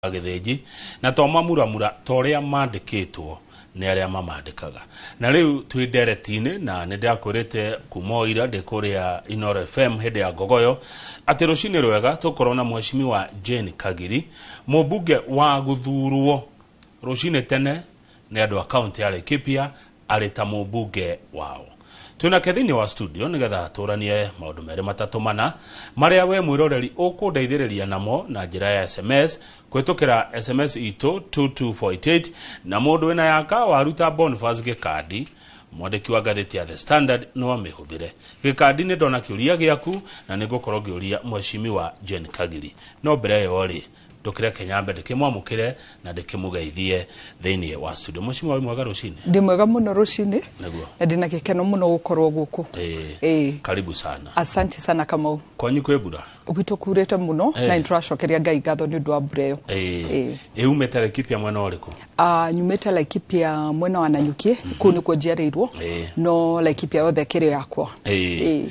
Gĩthĩnji na to mamuramura ta ũrĩa mandĩkĩtwo nĩ arĩa mamandĩkaga. Na rĩu twĩ ndereti-inĩ, na nĩ ndĩrakwĩrĩte kuma o ira ndĩ kũrĩa Inoro FM hĩndĩ ya ngogoyo atĩ rũcinĩ rwega tũkorwo na Mheshimiwa Jane Kagiri, mũmbunge wa gũthurwo rũcinĩ tene nĩ andũ a kaunti ya Laikipia arĩ ta mũmbunge wao. Twĩnake thĩinĩ wa studio nĩgetha tũranie maũndũ merĩ matatũ mana marĩa we mwĩroreri ũkũndeithĩrĩria namo na njĩra ya SMS kũhĩtũkĩra SMS itũ 22488. Na mũndũ wĩna yaka waruta Boniface Gĩkandi, mwandĩki wa ngathĩti ya The Standard, no amĩhũthĩre. Gĩkandi, nĩ ndona kĩũria gĩaku na nĩ ngũkorwo ngĩũria Mheshimiwa Jane Kagiri, no mbere ĩyo rĩ, ndũkĩreke nyambe ndĩkĩmwamũkĩre na ndĩkĩmũgeithie thĩinĩ wa studio. Mheshimiwa, wĩ mwega rũcinĩ? Ndĩ mwega mũno rũcinĩ. Nĩguo. Na ndĩna gĩkeno mũno gũkorwo gũkũ. Ĩĩ. Karibu sana. Asante sana, Kamau. Kwanyu kwĩ mbura? Gwitũ kurĩte mũno na nĩtũracokeria Ngai ngatho nĩ ũndũ wa mbura ĩyo. Ĩĩ. Ĩ umĩte Laikipia mwena ũrĩkũ? Ah, nyumĩte Laikipia mwena wa Nanyuki, kũu nĩkuo njiarĩirwo. No Laikipia yothe kĩrĩ yakwa. Ĩĩ.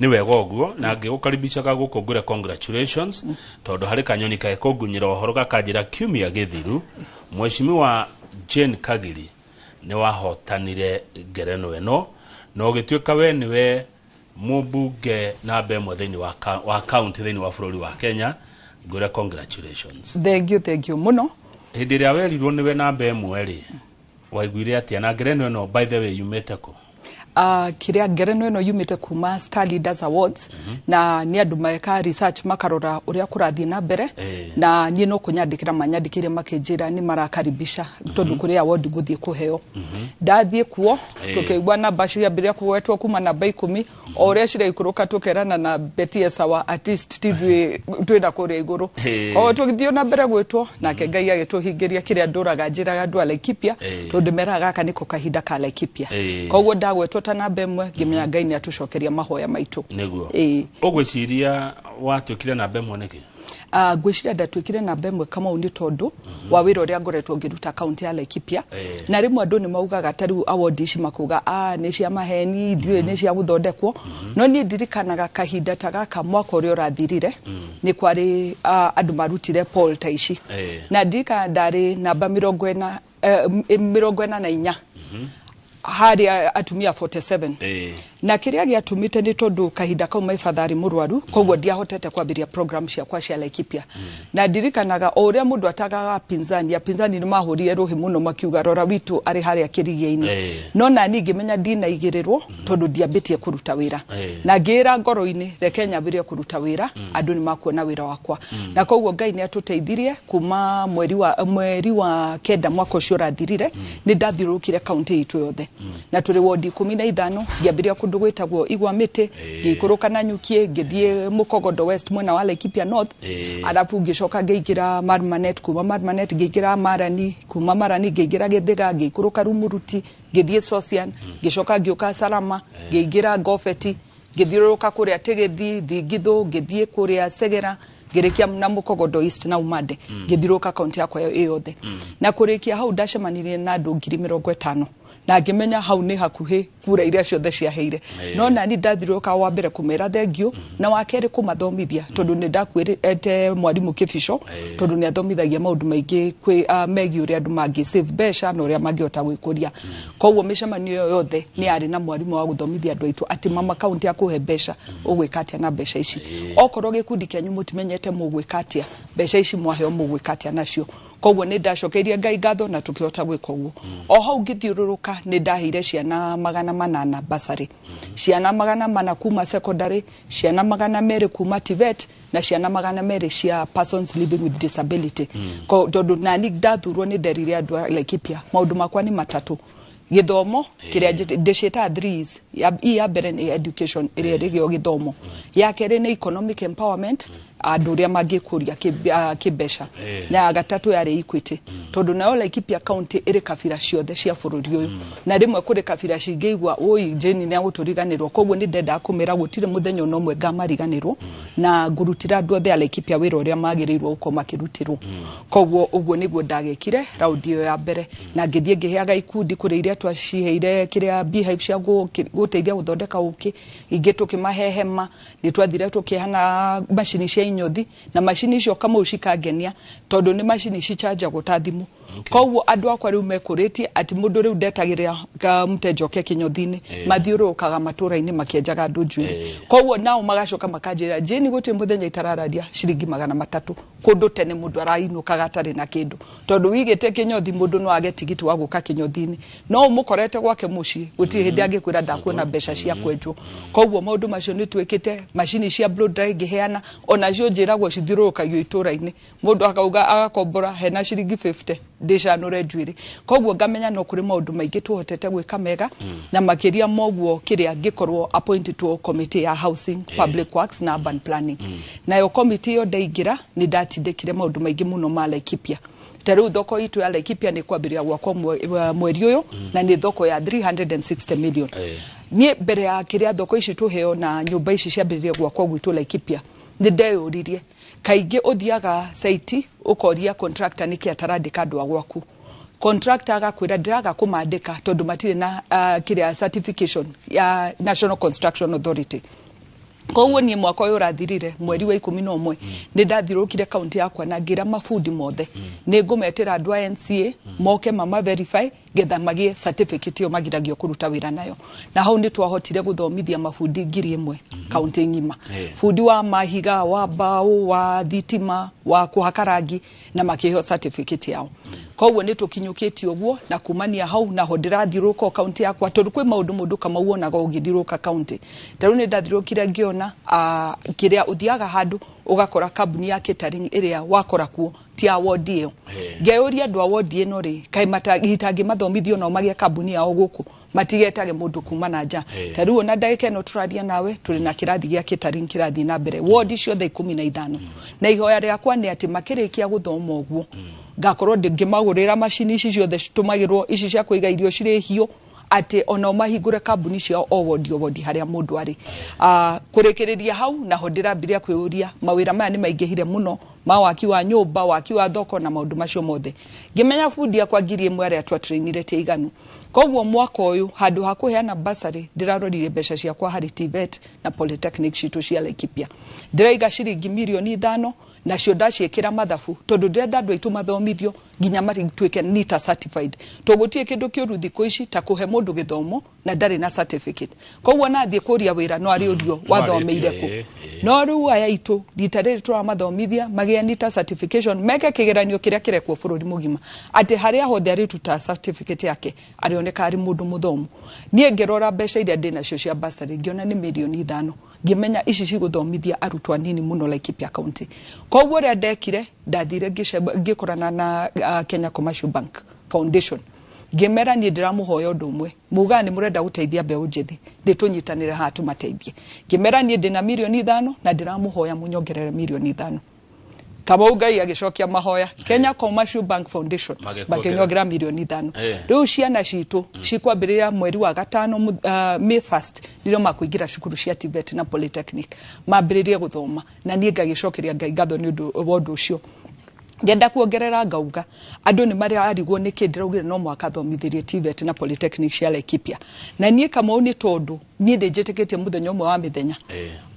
Nĩ wega ũguo, na ngĩgũkaribicaga gũkũ ngwĩre congratulations, tondũ harĩ kanyoni kae kũngunyĩra ũhoro gakanjĩra kiumia gĩthiru Mheshimiwa Jane Kagiri nĩ wahotanire ngerenwa ĩno na ũgĩtuĩka we nĩwe mũmbunge namba ĩmwe thĩinĩ wa county thĩinĩ wa bũrũri wa Kenya. Ngwĩre congratulations. Thank you, thank you mũno. Hĩndĩ ĩrĩa werirwo nĩwe namba ĩmwe rĩ, waiguire atĩa? Na ngerenwa ĩno, by the way, yumĩte kũ? Kĩrĩa ngerenwa ĩno yumĩte kuma Star Leaders Awards, na nĩ andũ meka research makarora ũrĩa kũrathiĩ na mbere. Na niĩ no kũnyandĩkĩra manyandĩkĩire makĩnjĩra nĩ marakaribisha tondũ kũrĩ award ngũthiĩ kũheo. Ndathiĩ kuo, tũkĩigua namba ciambĩrĩria kũgwetwo kuma namba 10, o ũrĩa ciraikũrũka tũkerana na Betty Sawa, at least ti ithuĩ twĩna kũrĩa igũrũ. O tũgĩthiĩ na mbere gwĩtwo, nake Ngai agĩtũhingĩria kĩrĩa ndũraga njĩraga andũ a Laikipia, tondũ meraga gaka nĩko kahinda ka Laikipia. Koguo ndagwetwo ta namba 1, ngĩmenya Ngai nĩ atũcokeria mahoya maitũ. Nĩguo. Ũgwĩciria watuĩkire namba 1 nĩkĩ? Ngwĩciria ndatuĩkire namba 1, Kamau, nĩ tondũ wa wĩra ũrĩa ngoretwo ngĩruta kaunti ya Laikipia. Na rĩmwe andũ nĩ maugaga ta rĩu award ici makuga nĩ cia maheni, ndiũĩ nĩ cia gũthondekwo, no niĩ ndirikanaga kahinda ta gaka mwaka ũrĩa ũrathirire nĩ kwarĩ andũ marutire poll ta ici. Na ndirikana ndarĩ namba 40, 44 harĩa atumia 47. Na kĩrĩa gĩatũmĩte nĩ tondũ kahinda kau my father arĩ mũrwaru, koguo ndiahotete kwambĩrĩria program ciakwa cia Laikipia. Na ndirikanaga o ũrĩa mũndũ atagaga apinzani, apinzani nĩ mahũrire rũhĩ mũno makiuga rora witũ arĩ harĩa kĩrigia-inĩ. No nani ngĩmenya ndinaigĩrĩrwo tondũ ndiambĩtie kũruta wĩra. Na ngĩĩra ngoro-inĩ reke nyambĩrĩrie kũruta wĩra, andũ nĩ makuona wĩra wakwa. Na koguo Ngai nĩ atũteithirie kuma mweri wa 9 mwaka ũcio ũrathirire, nĩ ndathiũrũrũkire kaunti itũ yothe na tũrĩ wodi 15. Ngĩambĩrĩria kũndũ gwĩtagwo Igwa Mĩtĩ, ngĩikũrũka Nanyukie, ngĩthiĩ Mũkogodo West mwena wa Laikipia North, arabu ngĩcoka ngĩingĩra Marmanet, kuma Marmanet ngĩingĩra Marani, kuma Marani ngĩingĩra Gĩthĩga, ngĩikũrũka Rumuruti, ngĩthiĩ Sosian, ngĩcoka ngĩũka Salama, ngĩingĩra Ngobeti, ngĩthiũrũrũka kũrĩa Tigĩthi, Thingithũ, ngĩthiĩ kũrĩa Segera, ngĩrĩkia na Mũkogodo East na Umande. Ngĩthiũrũrũka kaunti yakwa ĩ yothe, na kũrĩkia hau ndacemanirie na andũ 50,000, na ngĩmenya hau nĩ hakuhĩ kura iria ciothe ciaheire. No nani ndathiũrũrũka, wa mbere kũmera thengiũ, na wa kerĩ kũmathomithia, tondũ nĩ ndakuĩrĩte mwarimũ Kĩbico, tondũ nĩ athomithagia maũndũ maingĩ kwĩ megiĩ ũrĩa andũ mangĩ save mbeca na ũrĩa mangĩhota gwĩkũria. Koguo mĩcemanio ĩyo yothe nĩ yarĩ na mwarimũ wa gũthomithia andũ aitũ atĩ mama kaunti akũhe mbeca, ũgwĩka atĩa na mbeca ici? Okorwo gĩkundi kĩanyu mũtimenyete mũgwĩka atĩa mbeca ici mwaheo, mũgwĩka atĩa nacio? Koguo nĩ ndacokeirie Ngai ngatho na tũkĩhota gwĩka ũguo. O hau ngĩthiũrũrũka nĩ ndaheire ciana 800 basarĩ, ciana 400 kuma secondary, ciana 200 kuma TVET, na ciana 200 cia persons living with disability. Tondũ nani ndathurwo nĩ nderire andũ a Laikipia maũndũ makwa nĩ matatũ: gĩthomo kĩrĩa ndĩciĩtaga threes. Ya mbere nĩ education, ĩrĩa ĩrĩgĩo gĩthomo; ya kerĩ nĩ economic empowerment, andũ ũrĩa mangĩkũria kĩmbeca; na ya gatatũ yarĩ equity, tondũ nayo Laikipia County ĩrĩ kabira ciothe cia bũrũri ũyũ, na rĩmwe kũrĩ kabira cingĩigua ũi Jane nĩ agũtũriganĩrwo. Koguo nĩ ndendaga kũmĩra gũtirĩ mũthenya ona ũmwe ngamariganĩrwo, na ngũrutĩra andũ othe a Laikipia wĩra ũrĩa magĩrĩirwo gũkorwo makĩrutĩrwo. Koguo ũguo nĩguo ndagĩkire raundi ĩyo ya mbere, na ngĩthiĩ ngĩheaga ikundi kũrĩ iria twaciheire kĩrĩa beehive cia gũteithia gũthondeka ũkĩ, ingĩ tũkĩmahe hema, nĩ twathire tũkĩhana macini cia kinyothi na macini icio Kamau cikangenia tondu ni macini cichanjagwo ta thimu. Koguo andu akwa riu mekuritie ati mundu riu ndetagirira mteja oke kinyothi-ini, mathiururukaga matura-ini makienjaga andu njuiri. Koguo nao magacoka makanjira Jane guti muthenya itarararia ciringi 300 kundu tene mundu arainukaga atari na kindu tondu wigite kinyothi mundu no age tigiti wa guka kinyothi-ini no umukorete gwake mucii gutiri hindi angikwira ndakuona mbeca cia kwenjwo. Koguo maundu macio ni twikite macini cia blow dry ngiheana onacio njiragwo cithiururukagio itura-ini mundu akauga agakombora hena ciringi 50 ndicanure njuiri. Koguo ngamenya no kuri maundu maingi tuhotete gwika mega na makiria moguo kiria ngikorwo appointed to committee ya housing, public works na urban planning. Nayo committee yo ndaingira ni ndatindikire maundu maingi muno ma Laikipia. Ta riu thoko itu ya Laikipia ni kwambiria gwakwo mweri uyu na ni thoko ya 360 million. Nie mbere ya kiria thoko ici tuheo na nyumba ici ciambiririe gwakwo gwitu Laikipia ni ndeyuririe kaingĩ ũthiaga site ũkoria contractor nĩkĩ atarandĩka andũ a gwaku. Contractor agakwĩra ndĩraga kũmandĩka tondũ matirĩ na kĩrĩa certification ya National Construction Authority. Koguo niĩ mwaka ũyũ ũrathirire mweri wa 11 nĩ ndathirũkire kaunti yakwa na ngĩra mabundi mothe nĩ ngũmetĩra andũ a NCA moke mama verify getha magie certificate ĩyo magiragio kũruta wĩra nayo. Na hau nĩ twahotire gũthomithia mabundi 1000 kaunti ng'ima. Bundi wa mahiga, wa mbaũ, wa thitima, wa kũhaka rangi na makĩheo certificate yao. Koguo nĩ tũkinyũkĩtie ũguo na kumania hau naho ndĩrathiũrũrũka kaunti yakwa tondũ kwĩ maũndũ mũndũ Kamau wonaga ũgĩthiũrũrũka kaunti. Ta rĩu nĩ ndathiũrũrũkire ngĩona kĩrĩa ũthiaga handũ ũgakora kambuni ya catering ĩrĩa wakora kuo ti ya wodi ĩyo. Ngeyũria andũ a wodi ĩno rĩ kaĩ itangĩmathomithio nao magĩe kambuni yao gũkũ matigetage mũndũ kuma na nja. Ta rĩu ona ndagĩka ĩno tũraria nawe tũrĩ na kĩrathi gĩa catering kĩrathiĩ na mbere wodi ciothe 15. Na ihoya rĩakwa nĩ atĩ makĩrĩkia gũthoma ũguo ngakorwo ngĩmagũrĩra macini ici ciothe citũmagĩrwo ici cia kũiga irio cirĩ hiũ atĩ onao mahingũre kambuni ciao o wodi o wodi harĩa mũndũ arĩ. Kũrĩkĩrĩria hau naho ndĩrambirie kwĩyũria mawĩra maya nĩ maingĩhire mũno ma waki wa nyũmba, waki wa thoko na maũndũ macio mothe. Ngĩmenya bundi akwa 1000 arĩa twatrainire ti aiganu. Koguo mwaka ũyũ handũ ha kũheana bursary ndĩrarorire mbeca ciakwa harĩ TVET na polytechnic citũ cia Laikipia. Ndĩraiga ciringi mirioni 5 nacio ndaciĩkĩra mathabu tondũ ndĩrenda andũ aitũ mathomithio nginya matuĩke NITA certified. Tũgũtirĩ kĩndũ kĩũru thikũ ici ta kũhe mũndũ gĩthomo na ndarĩ na certificate. Koguo nathiĩ kũria wĩra no arĩũrio wathomeire kũ. No rĩu aya aitũ rita rĩrĩ tũramathomithia magĩe NITA certification meke kĩgeranio kĩrĩa kĩrekwo bũrũri mũgima atĩ harĩa hothe arĩruta certificate yake arĩoneka arĩ mũndũ mũthomu. Niĩ ngĩrora mbeca iria ndĩnacio cia bursary ngĩona nĩ mirioni 5 ngĩmenya ici cigũthomithia arutwo anini mũno Laikipia County. Koguo ũrĩa ndekire ndathire ngĩkorana na Kenya Commercial Bank Foundation ngĩmera niĩ ndĩramũhoya ũndũ ũmwe mugaga nĩ mũrenda gũteithia mbeũ njĩthĩ ndĩtũnyitanĩre haha tũmateithie. Ngĩmera niĩ ndĩna mirioni 5 na ndĩramũhoya mũnyongerere mirioni 5. Kamau Ngai agĩcokia mahoya Kenya Commercial Bank Foundation makĩnyongerera mirioni 5. Rĩu ciana citũ cikwambĩrĩria mweri wa 5 May 1st nĩrĩo makũingĩra cukuru cia TVET na polytechnic mambĩrĩrie gũthoma na niĩ ngagĩcokeria Ngai ngatho nĩ ũndũ wa ũndũ ũcio. Ngenda kuongerera ngauga andũ nĩ mararigwo nĩkĩ ndĩraugire no mũhaka thomithĩrie TVET na polytechnic cia Laikipia. Na niĩ Kamau nĩ tondũ niĩ ndĩnjĩtĩkĩtie mũthenya ũmwe wa mĩthenya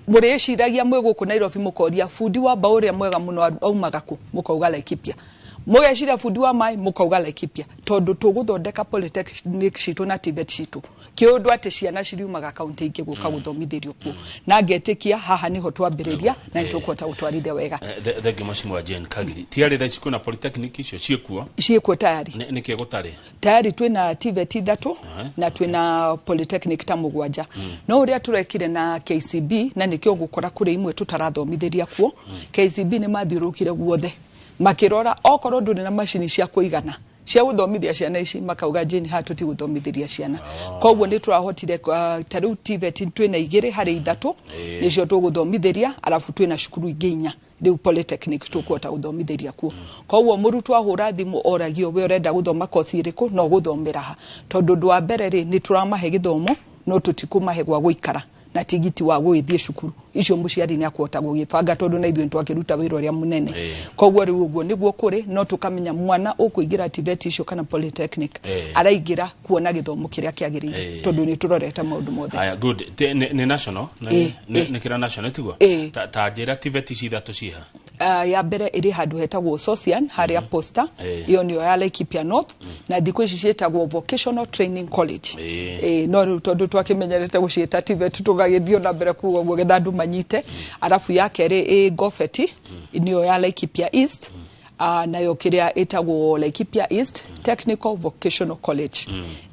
mũrĩciragia mwĩ gũkũ Nairobi mũkoria bundi wa mbaũ ũrĩa mwega mũno aumaga kũ mũkauga Laikipia, mũgeciria bundi wa maĩ mũkauga Laikipia tondũ tũgũthondeka polytechnic citũ na TVET citũ kĩũndũ atĩ ciana ciriumaga kaunti ingĩ gũka gũthomithĩrio kuo na ngetĩkia haha nĩho twambĩrĩria na nĩtũkũhota gũtwarithia wega. Thengi Mheshimiwa Jane Kagiri tiarĩ thaa ici kwĩna polytechnic icio ciĩkuo ciĩkuo tayari nĩkĩ gũtarĩ tayari twĩna TVET 3 na twĩna polytechnic ta 7. No ũrĩa tũrekire na KCB na nĩkĩo gũkora kũrĩ imwe tũtarathomithĩria kuo. KCB nĩ mathiũrũrũkire guothe makĩrora okorwo ndũrĩ na macini cia kũigana cia gũthomithia ciana ici makauga Jane haha tũtigũthomithĩria ciana. Koguo nĩ tũrahotire ta rĩu TVET twĩna 2 harĩ 3 nĩcio tũgũthomithĩria arabu twĩna cukuru ingĩ 4 rĩu polytechnic tũkũhota gũthomithĩria kuo. Koguo mũrutwo ahũra thimũ oragio we ũrenda gũthoma kothi ĩrĩkũ no gũthomera ha tondũ ũndũ wa mbere rĩ nĩ tũramahe gĩthomo no tũtikũmahe gwa gũikara na tigiti wa gũgĩthiĩ cukuru. Icio mũciari nĩ akũhota gũgĩbanga tondũ na ithuĩ nĩtwakĩruta wĩra ũrĩa mũnene. Koguo rĩu ũguo nĩguo kũrĩ, no tũkamenya mwana ũkũingĩra TVET icio kana polytechnic araingĩra kuona gĩthomo kĩrĩa kĩagĩrĩire, tondũ nĩ tũrorete maũndũ mothe. Haya, good. Nĩ national? Nĩ kĩra national tiguo? Ĩ. Ta njĩra TVET ici ithatũ ciha. Ya mbere ĩrĩ handũ hetagwo Sosian harĩa Posta, ĩyo nĩyo ya Laikipia North, na thikũ ici ciĩtagwo Vocational Training College. No rĩu tondũ twakĩmenyerete gũciĩta TVET tũgagĩthiĩ na mbere kuga ũguo getha andũ manyite. Arabu ya kerĩ ĩ Ngobeti, nĩyo ya Laikipia East, nayo kĩrĩa ĩtagwo Laikipia East Technical Vocational College.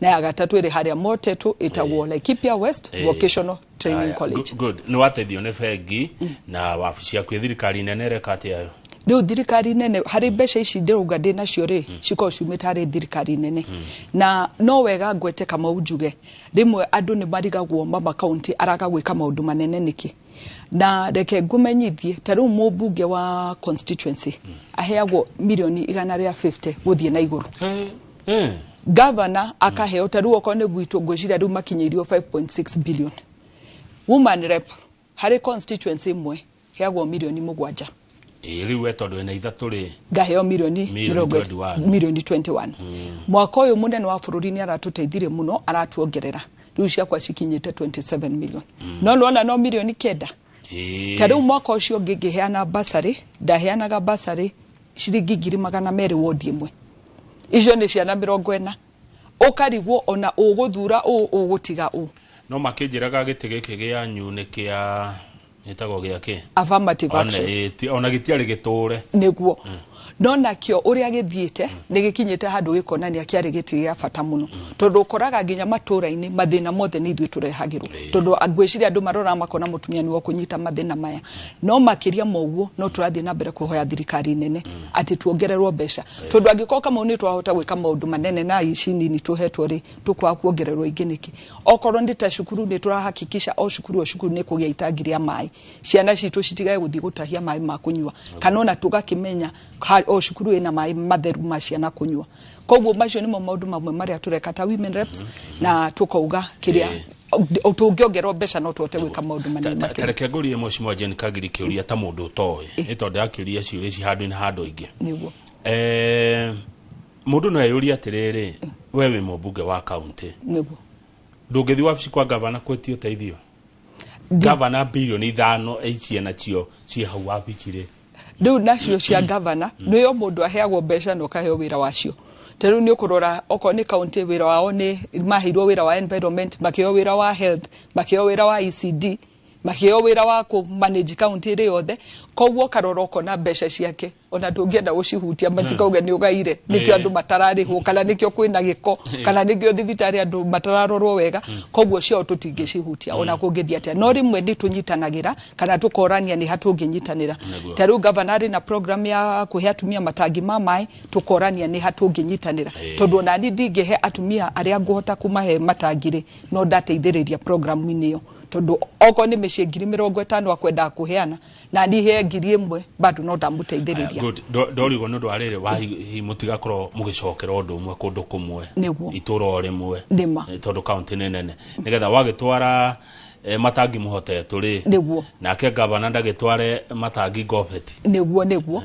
Na ya gatatũ ĩrĩ harĩa Motetu, ĩtagwo Laikipia West Vocational Training Haya, College. Good. Nĩ wateithio nĩ bengi na wabici yaku ya thirikari nene ĩreka atĩa yo? Rĩu thirikari nene harĩ mbeca ici ndĩrauga ndĩ nacio rĩ, cikoragwo ciumĩte harĩ thirikari nene. Na no wega ngwete Kamau njuge, rĩmwe andũ nĩ marigagwo mama county araga gwĩka maũndũ manene nĩkĩ. Na reke ngũmenyithie, ta rĩu mũmbunge wa constituency aheagwo mirioni 150 gũthiĩ na igũrũ. Governor akaheo, ta rĩu okorwo nĩ gwitũ ngwĩciria rĩu makinyĩirio 5.6 billion. Woman rep harĩ constituency ĩmwe heagwo mirioni 7. Ĩ, rĩu we tondũ wĩna ithatũ rĩ, ngaheo mirioni Mirioni mĩrongo 21. Mirioni 21. Mwaka ũyũ mũnene wa bũrũri nĩ aratũteithirie mũno, aratuongerera, rĩu ciakwa cikinyĩte 27 million. No nĩwona no mirioni 9. Ta rĩu mwaka ũcio ũngĩ ngĩheana basarĩ, ndaheanaga basarĩ ciringi 200,000 wodi ĩmwe. Icio nĩ ciana 40. Ũkarigwo ona ũgũthura ũ ũgũtiga ũ. No makĩnjĩraga gĩtĩ gĩkĩ gĩanyu nĩ kĩa gĩtagwo gĩa kĩ? Affirmative Ona, action. ona gĩtiarĩ gĩtũre. Nĩguo. No nakĩo ũrĩa gĩthiĩte nĩ gĩkinyĩte handũ gĩkonania kĩarĩ gĩtĩ gĩa bata mũno, tondũ ũkoraga nginya matũra-inĩ mathĩna mothe nĩ ithuĩ tũrehagĩrwo, tondũ ngwĩciria andũ maroraga makona mũtumia nĩwe ũkũnyita mathĩna maya. No makĩria ma ũguo no tũrathiĩ na mbere kũhoya thirikari nene atĩ tuongererwo mbeca, tondũ angĩkorwo Kamau nĩ twahota gwĩka maũndũ manene na ici nini tũhetwo rĩ, tũkwaga kuongererwo ingĩ nĩkĩ? Okorwo nĩ ta cukuru, nĩ tũrahakikisha o cukuru o cukuru nĩ kũgĩa itangi rĩa maĩ, ciana citũ citigae gũthiĩ gũtahia maĩ ma kũnyua, kana ona tũgakĩmenya o cukuru ĩna maĩ matheru ma ciana kũnyua. Koguo macio nĩmo maũndũ mamwe marĩa tũreka ta women reps, na tũkauga kĩrĩa tũngĩongererwo mbeca no tũhote gwĩka maũndũ manene makĩria. Tareke ngũrie Mheshimiwa Jane Kagiri kĩũria ta mũndũ ũtoĩ, nĩ tondũ ndĩrakĩũria ciũria ici handũ-inĩ handũ aingĩ. Nĩguo. Mũndũ no eyũrie atĩrĩrĩ, we wĩ mũmbunge wa kaunti, Nĩguo. ndũngĩthiĩ wabici kwa gavana gwĩtia ũteithio? Gavana bilioni 5 ici nacio ciĩ hau wabici rĩ. Rĩu nacio cia gavana nĩyo mũndũ aheagwo mbeca na ũkaheo wĩra wacio. Ta rĩu nĩ ũkũrora okorwo nĩ kaunti, wĩra wao nĩ maheirwo wĩra wa environment, makĩheo wĩra wa health, makĩheo wĩra wa ECD, makĩheo wĩra wa kũ manage kaunti ĩrĩ yothe. Koguo ũkarora ũkona mbeca ciake ona ndũngĩenda gũcihutia, matikauge nĩ ũgaire, nĩkĩo andũ matararĩhwo, kana nĩkĩo kwĩna gĩko, kana nĩkĩo thibitarĩ andũ matararorwo wega. Koguo ciao tũtingĩcihutia ona kũngĩthiĩ atĩa. No rĩmwe nĩ tũnyitanagĩra kana tũkorania nĩ ha tũngĩnyitanĩra. Ta rĩu gavana arĩ na program ya kũhe atumia matangi ma maĩ, tũkorania nĩ ha tũngĩnyitanĩra, tondũ ona niĩ ndingĩhe atumia arĩa ngũhota kũmahe matangi rĩ, no ndateithĩrĩria programu-inĩ ĩyo, tondũ okorwo nĩ mĩciĩ 50,000 akwendaga kũheana, na niĩ he 1,000 bado no ndamũteithĩrĩria. Good. Ndorigwo nĩ ũndũ wa rĩrĩ, wa hihi mũtigakorwo mũgĩcokera ũndũ ũmwe kũndũ kũmwe, Nĩguo. itũra o rĩmwe. Nĩma. Tondũ kaunti nĩ nene, nĩgetha wagĩtwara matangi mũhotetwo rĩ, Nĩguo. nake gavana ndagĩtware matangi Ngobeti. Nĩguo, nĩguo.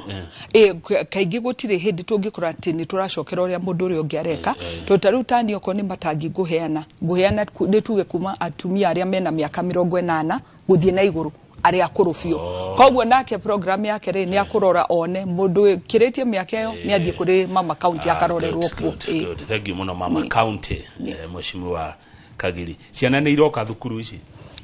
Kaingĩ gũtirĩ hĩndĩ tũngĩkora atĩ nĩ tũracokera ũrĩa mũndũ ũrĩa ũngĩ areka, tondũ ta rĩu tani okorwo nĩ matangi ngũheana, ngũheana nĩ tuge kuma atumia arĩa mena mĩaka 80 gũthiĩ na igũrũ, arĩa akũrũ biũ. Koguo nake program yake rĩ, nĩ akũrora one mũndũ ũkĩrĩtie mĩaka ĩyo nĩ athiĩ kũrĩ mama county akarorerwo kuo. Good, good. Thank you mũno mama county, Mheshimiwa Kagiri. Ciana nĩ iroka thukuru ici?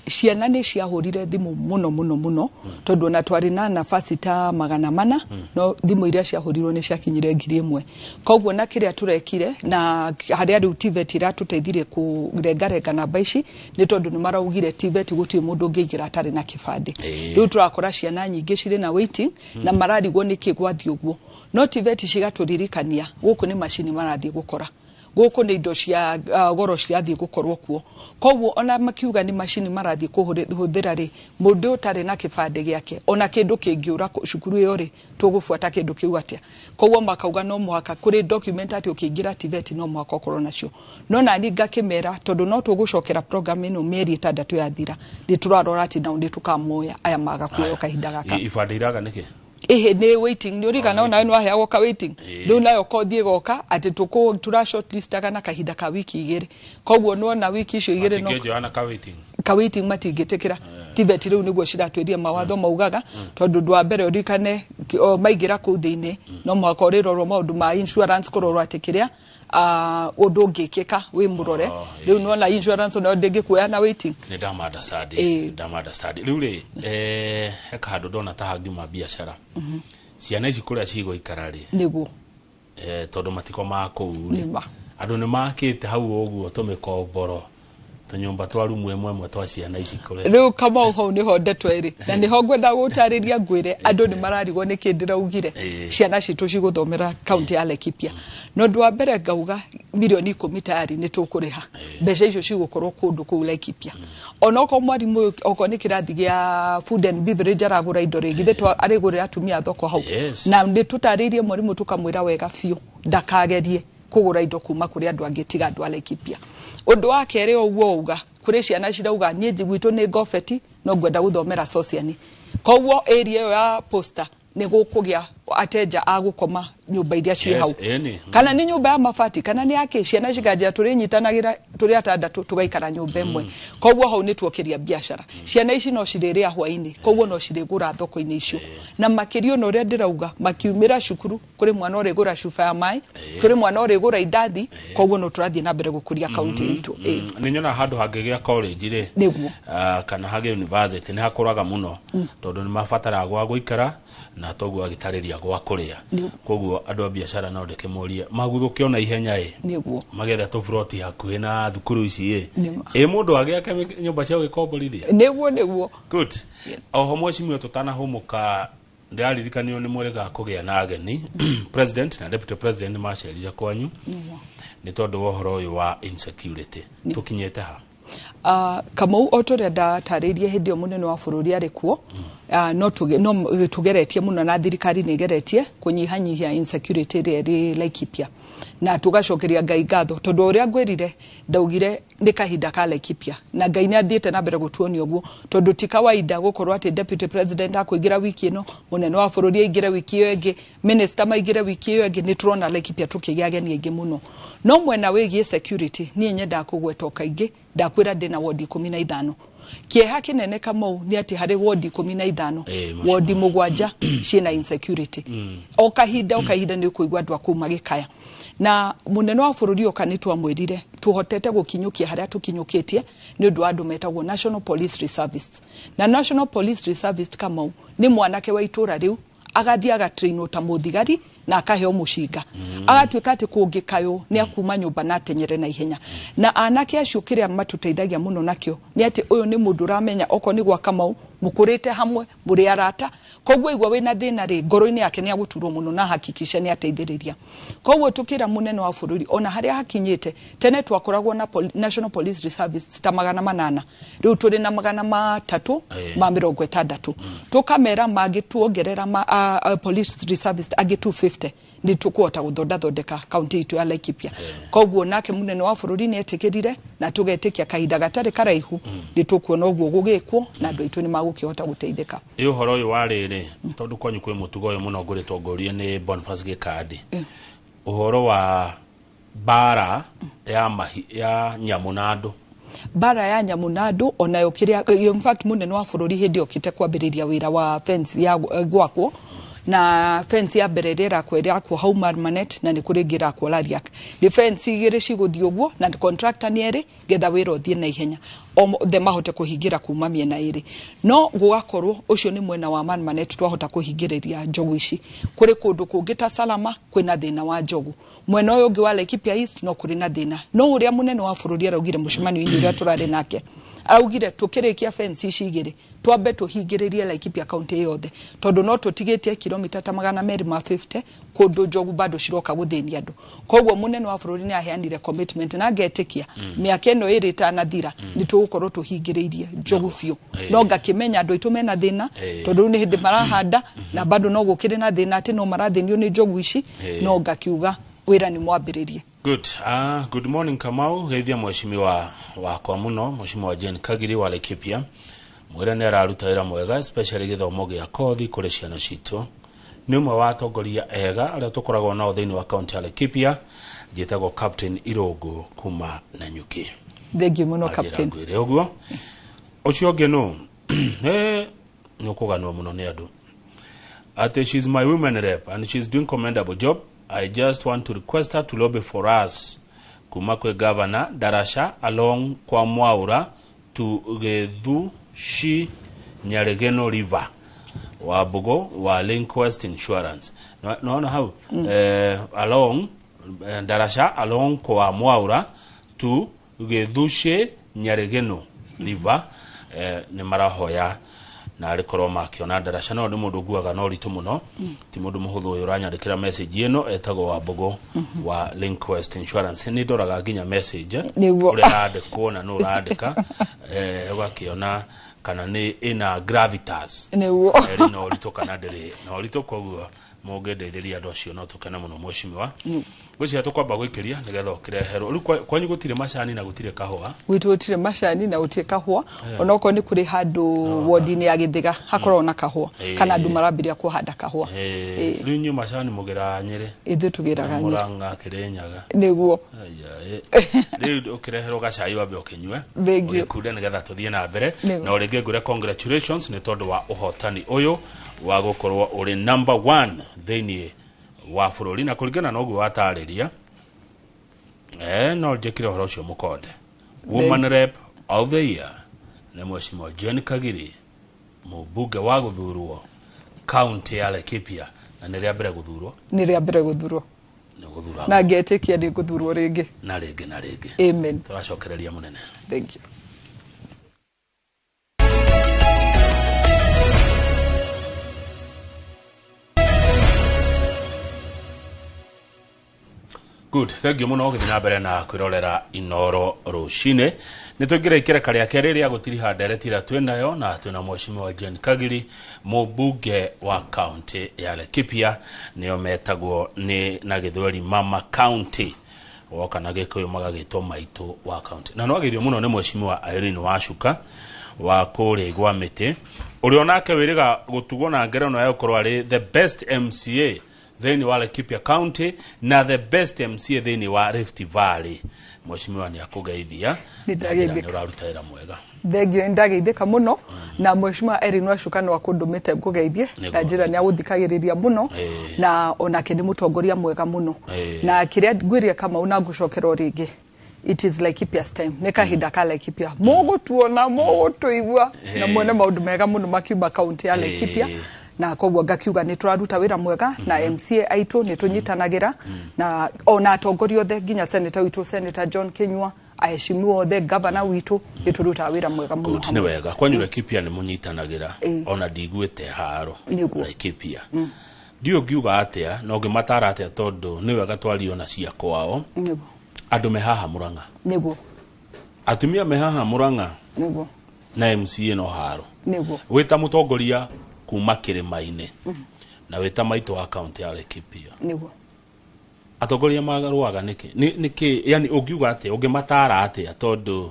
Ciana nĩ ciahũrire thimũ mũno mũno mũno, tondũ ona twarĩ na nafasi ta 400, no thimũ iria ciahũrirwo nĩ ciakinyire 1,000. Koguo na kĩrĩa tũrekire na harĩa rĩu TVET iratũteithirie kũrengarenga namba ici, nĩ tondũ nĩ maraugire TVET gũtirĩ mũndũ ũngĩingĩra atarĩ na kĩbandĩ. Rĩu tũrakora ciana nyingĩ cirĩ na waiting na mararigwo nĩkĩ gwathiĩ ũguo. No TVET cigatũririkania gũkũ nĩ macini marathiĩ gũkora. Gũkũ nĩ indo cia goro cirathiĩ gũkorwo kuo. Koguo ona makiuga nĩ macini marathiĩ kũhũthĩra rĩ, mũndũ ũtarĩ na kĩbandĩ gĩake ona kĩndũ kĩngĩũra cukuru ĩyo rĩ, tũgũbuata kĩndũ kĩu atĩa? Koguo makauga no mũhaka kũrĩ document atĩ ũkĩingĩra TVET no mũhaka ũkorwo nacio. No nani ngakĩmera tondũ no tũgũcokera program ĩno mĩeri 6 yathira, nĩ tũrarora atĩ nao nĩ tũkamoya aya maga kuoywo kahinda gaka. Ibandĩ iraga nĩkĩ? Ĩhĩ nĩ waiting, nĩ ũririkana onawe nĩ waheagwo ka waiting. Rĩu nayo kothi ĩgoka atĩ tũra shortlistaga na kahinda ka wiki 2. Koguo nĩwona wiki icio 2 no Matingĩnjoya ka waiting. Ka waiting matingĩtĩkĩra. TVET rĩu nĩguo ciratwĩria mawatho maugaga, tondũ ũndũ wa mbere ũririkane maingĩra kũu thĩinĩ no mũhaka ũrĩrorwo maũndũ ma insurance, kũrorwo atĩ kĩrĩa ũndũ ũngĩkĩka wĩ mũrore. Rĩu nĩwona insurance onayo ndĩngĩkuoya na waiting. Nĩ ndama understand. Ndama understand. Rĩu rĩ, he kahandũ ndona ta hangiuma biacara. Ciana ici kũrĩa cigũikara rĩ, nĩguo tondũ matikomaga kũu rĩ, Nĩma. andũ nĩ makĩte hau ũguo tũmĩkomboro, tũnyũmba twa rumu ĩmwe ĩmwe twa ciana ici kũrĩa. Rĩu Kamau hau nĩho ndeto ĩrĩ, na nĩho ngwenda gũtarĩria ngwĩre andũ nĩ mararigwo nĩkĩ ndĩraugire ciana citũ cigũthomera kaunti ya Laikipia. Na ũndũ wa mbere ngauga mirioni 10 tayari nĩ tũkũrĩha. Mbeca icio cigũkorwo kũndũ kũu Laikipia. Onokorwo mwarimũ ũyũ okorwo nĩ kĩrathi gĩa food and beverage aragũra indo rĩ, githĩ to arĩgũrĩra atumia a thoko hau. Na nĩ tũtarĩirie mwarimũ tũkamwĩra wega biũ ndakagerie kũgũra indo kuma kũrĩ andũ angĩ tiga andũ a Laikipia. Ũndũ wa kerĩ o ũguo auga, kũrĩ ciana cirauga niĩ gwitũ nĩ Ngobeti no ngwenda gũthomera Sociani. Koguo area ĩyo ya Posta nĩ gũkũgĩa ateja a gũkoma nyũmba iria ciĩ hau. Kana nĩ nyũmba ya mabati kana nĩ yake, ciana cikanjia tũrĩnyitanagĩra tũrĩ atandatũ tũgaikara nyũmba ĩmwe. Koguo hau nĩ tuokĩria biacara. Ciana ici no cirĩrĩa hwainĩ, koguo no cirĩgũra thoko-inĩ icio. Na makĩria ona ũrĩa ndĩrauga, makiumĩra cukuru kũrĩ mwana ũrĩgũra cuba ya maĩ, kũrĩ mwana ũrĩgũra indathi, koguo no tũrathiĩ na mbere gũkũria kaunti itũ. Nĩ nyona handũ hangĩgĩa college rĩ, Nĩguo. Kana hagĩ university nĩ hakũraga mũno, tondũ nĩ mabataraga gwa gũikara na toguo agĩtarĩria gwa kũrĩa. Koguo andũ a biacara no ndĩkĩmorie maguthũke ona ihenya ĩ. Nĩguo. Magetha tũburoti hakuhĩ na thukuru ici ĩ. Nĩma. Ĩ mũndũ agĩake nyũmba cia gũgĩkomborithia? Nĩguo, nĩguo. Good. Oho mheshimiwa tũtanahũmũka ndĩraririkanio nĩ mwĩrĩga kũgĩa na ageni. President na deputy president nĩ macerire kwanyu. Nĩ tondũ wa ũhoro ũyũ wa insecurity. Tũkinyĩte ha? Kamau o tũrĩa ndatarĩirie hĩndĩ ĩyo mũnene wa bũrũri arĩ kuo, no tũgeretie mũno na thirikari nĩ ĩgeretie kũnyihanyihia insecurity ĩrĩa ĩrĩ Laikipia. Na tũgacokeria Ngai ngatho tondũ ũrĩa ngwĩrire ndaugire nĩ kahinda ka Laikipia na Ngai nĩ athiĩte na mbere gũtuonia ũguo tondũ ti kawaida gũkorwo atĩ deputy president akũingĩra wiki ĩno, mũnene wa bũrũri aingĩre wiki ĩyo ĩngĩ, minister maingĩre wiki ĩyo ĩngĩ. Nĩ tũrona Laikipia tũkĩgĩa ageni aingĩ mũno. No mwena wĩgiĩ security niĩ nyendaga kũgweta o kaingĩ, ndakwĩra ndĩna wodi 15. Kĩeha kĩnene Kamau nĩ atĩ harĩ wodi 15, wodi 7 ciĩna insecurity. O kahinda o kahinda nĩ ũkũigua andũ a kũu magĩkaya. Na mũnene wa bũrũri oka nĩ twamwĩrire tũhotete gũkinyũkia harĩa tũkinyũkĩtie nĩ ũndũ wa andũ metagwo National Police Reservists. Na National Police Reservist Kamau nĩ mwanake wa itũra rĩu agathiĩ agatrainwo ta mũthigari na akaheo mũcinga. Agatuĩka atĩ kũngĩkaywo nĩ akuma nyũmba na atenyere na ihenya. Na anake acio kĩrĩa matũteithagia mũno nakĩo nĩ atĩ ũyũ nĩ mũndũ ũramenya okorwo nĩ gwa Kamau mũkũrĩte hamwe mũrĩ arata, koguo aigua wĩna thĩna rĩ ngoro-inĩ yake nĩ agũturwo mũno na hakikisha nĩ ateithĩrĩria. Koguo tũkĩra mũnene wa bũrũri ona harĩa hakinyĩte tene twakoragwo na National Police Reservists ta 800, rĩu tũrĩ na 360. Tũkamera mangĩtuongerera police reservists angĩ 250 nĩ tũkũhota gũthondathondeka kaunti itũ ya Laikipia. Koguo nake mũnene wa bũrũri nĩ etĩkĩrire na tũgetĩkia kahinda gatarĩ karaihu nĩ tũkuona ũguo gũgĩkwo na andũ aitũ nĩ magũkĩhota gũteithĩka. Ĩ ũhoro ũyũ wa rĩrĩ tondũ kwanyu kwĩ mũtugo ũyũ mũno ngũrĩtwo ngũrie nĩ Boniface Gĩkandi, ũhoro wa mbara ya nyamũ na andũ. Mbara ya nyamũ na andũ onayo kĩrĩa in fact mũnene wa bũrũri hĩndĩ okĩte kwambĩrĩria wĩra wa fence ya gwakwo, na fence ya mbere ĩrĩa ĩrakwo ĩrakwo hau Marmanet na nĩ kũrĩ ĩngĩ ĩrakwo Lariak. Nĩ fence igĩrĩ cigũthiĩ ũguo na contractor nĩ erĩ getha wĩra ũthiĩ na ihenya othe mahote kũhingĩra kuma mĩena ĩrĩ. No gũgakorwo ũcio nĩ mwena wa Marmanet twahota kũhingĩrĩria njogu ici. Kũrĩ kũndũ kũngĩ ta Salama kwĩna thĩna wa njogu, mwena ũyũ ũngĩ wa Laikipia East no kũrĩ na thĩna. No ũrĩa mũnene wa bũrũri araugire mũcemanio-inĩ ũrĩa tũrarĩ nake, Araugire tũkĩrĩkia fence ici igĩrĩ twambe tũhingĩrĩrie Laikipia County yothe, tondũ no tũtigĩtie kilomita ta 250 kũndũ njogu bado ciroka gũthĩnia andũ. Koguo mũnene wa bũrũri nĩ aheanire commitment na ngetĩkia mĩaka ĩno ĩrĩ ĩtanathira nĩ tũgũkorwo tũhingĩrĩirie njogu biũ. No ngakĩmenya andũ aitũ mena thĩna, tondũ rĩu nĩ hĩndĩ marahanda na bado no gũkĩrĩ na thĩna atĩ no marathĩnio nĩ njogu ici, no ngakiuga wĩra nĩ mwambĩrĩrie. Good. Good morning Kamau, geithia mheshimiwa wakwa muno, mheshimiwa Jane Kagiri wa Laikipia. Mwĩre nĩ araruta wĩra mwega, especially gĩthomo gĩa kothi kũrĩ ciana citũ. Nĩ ũmwe wa atongoria ega arĩa tũkoragwo nao thĩinĩ wa kaunti ya Laikipia. Njĩtagwo Captain Irũngũ kuma Nanyuki. Thank you mũno Captain. Ngwĩre ũguo. Ũcio ũngĩ nũ? Nĩ ũkũganwo mũno nĩ andũ. Ati she's my women rep and she's doing commendable job. I just want to request her to lobby for us kuma kwe governor Darasha along kwa Mwaura to Githushi Nyaregeno River wa Bugo wa Linquest Insurance. Naona hau along Darasha along kwa Mwaura to Githushi Nyaregeno River, nĩ marahoya na arĩkorwo makĩona Darasha. No nĩ mũndũ nguaga na ũritũ mũno, ti mũndũ mũhũthũ ũyũ ũranyandĩkĩra message ĩno, etagwo Wambũgũ wa Linquest Insurance. Nĩ ndoraga nginya message ũrĩa ĩrandĩkwo na nũ ũrandĩka, ũgakĩona kana nĩ ĩna gravitas, ĩrĩ na ũritũ kana ndĩrĩ na ũritũ. Koguo mũngĩndeithĩria andũ acio no tũkene mũno mheshimiwa. Ngwĩciria tũkwamba gwĩkĩria nĩgetha ũkĩreherwo. Rĩu kwanyu gũtirĩ macani na gũtirĩ kahũa? Gwitũ gũtirĩ macani na gũtirĩ kahũa, onokorwo nĩ kũrĩ handũ wodi-inĩ ya Gĩthĩga hakoragwo na kahũa, kana andũ marambĩrĩria kũhanda kahũa. Rĩu inyuĩ macani mũgĩraga Nyĩrĩ? Ithuĩ tũgĩraga Nyĩrĩ. Mũrang'a, Kĩrĩnyaga. Nĩguo. Rĩu ũkĩreherwo gacai wambe ũkĩnyue, Thank you. ũgĩkunde nĩgetha tũthiĩ na mbere. Na o rĩngĩ ngwĩre congratulations nĩ tondũ wa ũhotani ũyũ wa gũkorwo ũrĩ number 1 thĩinĩ wa bũrũri, na kũringana na ũguo watarĩria, no njĩkĩre ũhoro ũcio mũkonde. Woman Rep of the Year nĩ Mheshimiwa Jane Kagiri, mũmbunge wa gũthurwo kaunti ya Laikipia, na nĩ rĩa mbere gũthurwo. Nĩ rĩa mbere gũthurwo. Nĩ gũthura. Na ngetĩkia nĩ ngũthurwo rĩngĩ. Na rĩngĩ na rĩngĩ. Amen. Tũracokereria mũnene. Thank you. Good, thank you muno gũthiĩ na mbere na kwĩrorera Inoro rũcinĩ. Nĩ tũingĩra ikereka rĩa kerĩ rĩa gũtiriha ndereti ĩrĩa twĩnayo, na twĩna Mheshimiwa Jane Kagiri, mũmbunge wa kaunti ya Laikipia, nĩo metagwo nĩ na gĩthweri Mama County, woka na gĩkũyũ magagĩtwo maitũ wa kaunti. Na nĩwagĩrĩirio mũno nĩ Mheshimiwa Irene Wacuka wa kũrĩa Igwa Mĩtĩ, ũrĩa onake wĩrĩga gũtugwo na ngerenwa ya gũkorwo arĩ the best MCA thĩinĩ wa Laikipia County na the best MCA thĩinĩ wa Rift Valley. Mheshimiwa nĩ akũgeithia. Nĩ ndageithĩka. Nĩ ũraruta wĩra mwega. Thank you, ndageithĩka mũno. Na Mheshimiwa Irene Wacuka no akũndũmĩte ngũgeithie, na njĩra nĩ agũthikagĩrĩria mũno, na onake nĩ mũtongoria mwega mũno. Na kĩrĩa ngwĩrire Kamau na ngũcokera o rĩngĩ, it is Laikipia's time. Nĩ kahinda ka Laikipia. Mũgũtuona, mũgũtũigua, na muone maũndũ mega mũno makiuma kaunti ya Laikipia. Na koguo ngakiuga nĩ tũraruta wĩra mwega na MCA aitũ nĩ tũnyitanagĩra na ona atongoria othe nginya senator witũ, Senator John Kinyua, aheshimiwa othe, governor witũ, nĩ tũrutaga wĩra mwega mũno. Good, nĩ wega. Kwanyu Laikipia nĩ mũnyitanagĩra, ona ndiguĩte haro Laikipia. Ndiũ ngiuga atĩa na ũngĩmatara atĩa, tondũ nĩ wega twario na cia kwao. Andũ me haha Murang'a. Nĩguo. Atumia me haha Murang'a. Nĩguo. Na MCA no haro. Nĩguo. Wĩta mũtongoria kuma kĩrĩma-inĩ na wĩta maitũ wa kaunti ya Laikipia. Nĩguo. Atongoria magarũaga nĩkĩ? Nĩkĩ, yani ũngiuga atĩa, ũngĩmatara atĩa, tondũ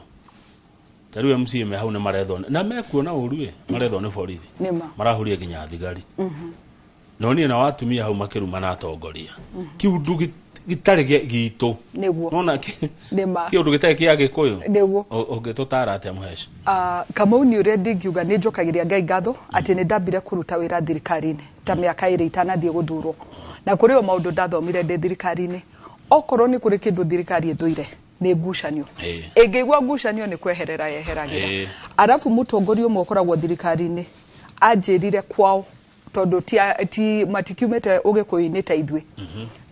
ta rĩu MCA me hau nĩ marethwo na mekuona ũru ĩ, marethwo nĩ borithi. Nĩma. Marahuria nginya thigari. No niĩ na watumia hau makĩruma na atongoria. Kĩũndũ gĩtarĩ gitũ. Nĩguo. Nona Nĩma. kĩũndũ gĩtarĩ kĩa Gĩkũyũ. Nĩguo. Ũngĩtũtara atĩa Mũheci? Kamau nĩ ũrĩa ndingiuga nĩ njokagĩria Ngai ngatho atĩ nĩ ndambire kũruta wĩra thirikari-inĩ ta mĩaka ĩrĩ itanathiĩ gũthurwo. Na kũrĩ o maũndũ ndathomire ndĩ thirikari-inĩ. Okorwo nĩ kũrĩ kĩndũ thirikari ĩthũire nĩ ngucanio. Ĩngĩigua ngucanio nĩ kweherera yeheragĩra. Arabu mũtongoria ũmwe ũkoragwo thirikari-inĩ anjĩrire kwao, tondũ ti matikiumĩte ũgĩkũyũ-inĩ ta ithuĩ.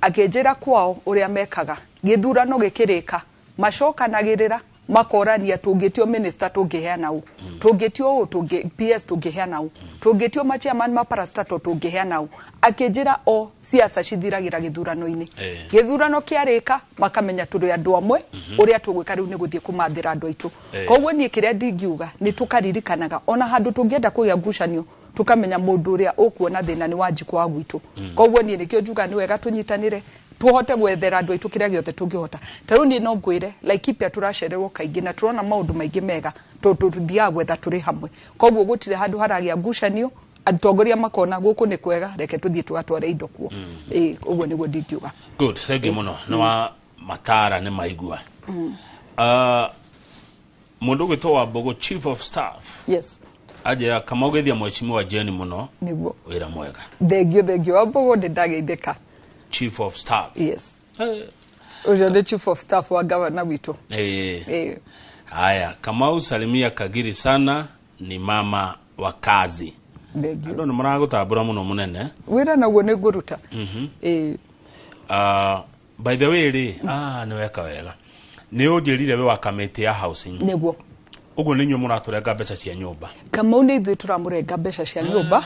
Akĩnjĩra kwao ũrĩa mekaga, gĩthurano gĩkĩrĩka, macokanagĩrĩra Makorania tũngĩtio minister tũngĩheana ũ, tũngĩtio ũ, tũngĩ PS tũngĩheana ũ, tũngĩtio machairman ma parastatal tũngĩheana ũ. Akĩnjĩra o siasa cithiragĩra gĩthurano-inĩ. Gĩthurano kĩarĩka makamenya tũrĩ andũ amwe, ũrĩa tũgwĩka rĩu nĩ gũthiĩ kũmathĩra andũ aitũ. Koguo niĩ kĩrĩa ndingiuga nĩ tũkaririkanaga ona handũ tũngĩenda kũgĩa ngucanio, tukamenya mũndũ ũrĩa ũkuona thĩna nĩ Wanjikũ wa gwitũ. Koguo niĩ nĩkĩo njuga nĩ wega tũnyitanĩre, tuhote gwethera andũ aitũ kĩrĩa gĩothe tũngĩhota. Ta rĩu niĩ no ngwĩre Laikipia tũracererwo kaingĩ na tũrona maũndũ maingĩ mega tondũ tũthiaga gwetha tũrĩ hamwe. Koguo gũtirĩ handũ haragĩa ngucanio, atongoria makona gũkũ nĩ kwega, reke tũthiĩ tũgatware indo kuo. Ĩĩ, ũguo nĩguo ndingiuga. Good, thank you mũno nĩ wa matara nĩ maigua. Mũndũ ũgwĩtwo Wambũgũ, chief of staff, anjĩra Kamau geithia mheshimiwa Jane mũno. Nĩguo. Wĩra mwega. Thengio, thengio Wambũgũ, nĩ ndageithĩka. Chief of staff. Yes, ũcio nĩ chief of staff wa gavana witũ. Haya, Kamau salimia Kagiri sana, ni mama wa kazi. Thengio. Andũ nĩ maragũtambũra mũno mũnene. Wĩra naguo nĩ ngũruta. Ĩĩ. By the way rĩ, nĩ weka wega nĩ ũnjĩrire wĩ wa kamĩtĩ ya housing. Nĩguo. Ũguo nĩ inyuĩ mũratũrenga mbeca cia nyũmba. Kamau, nĩ ithuĩ tũramũrenga mbeca cia nyũmba,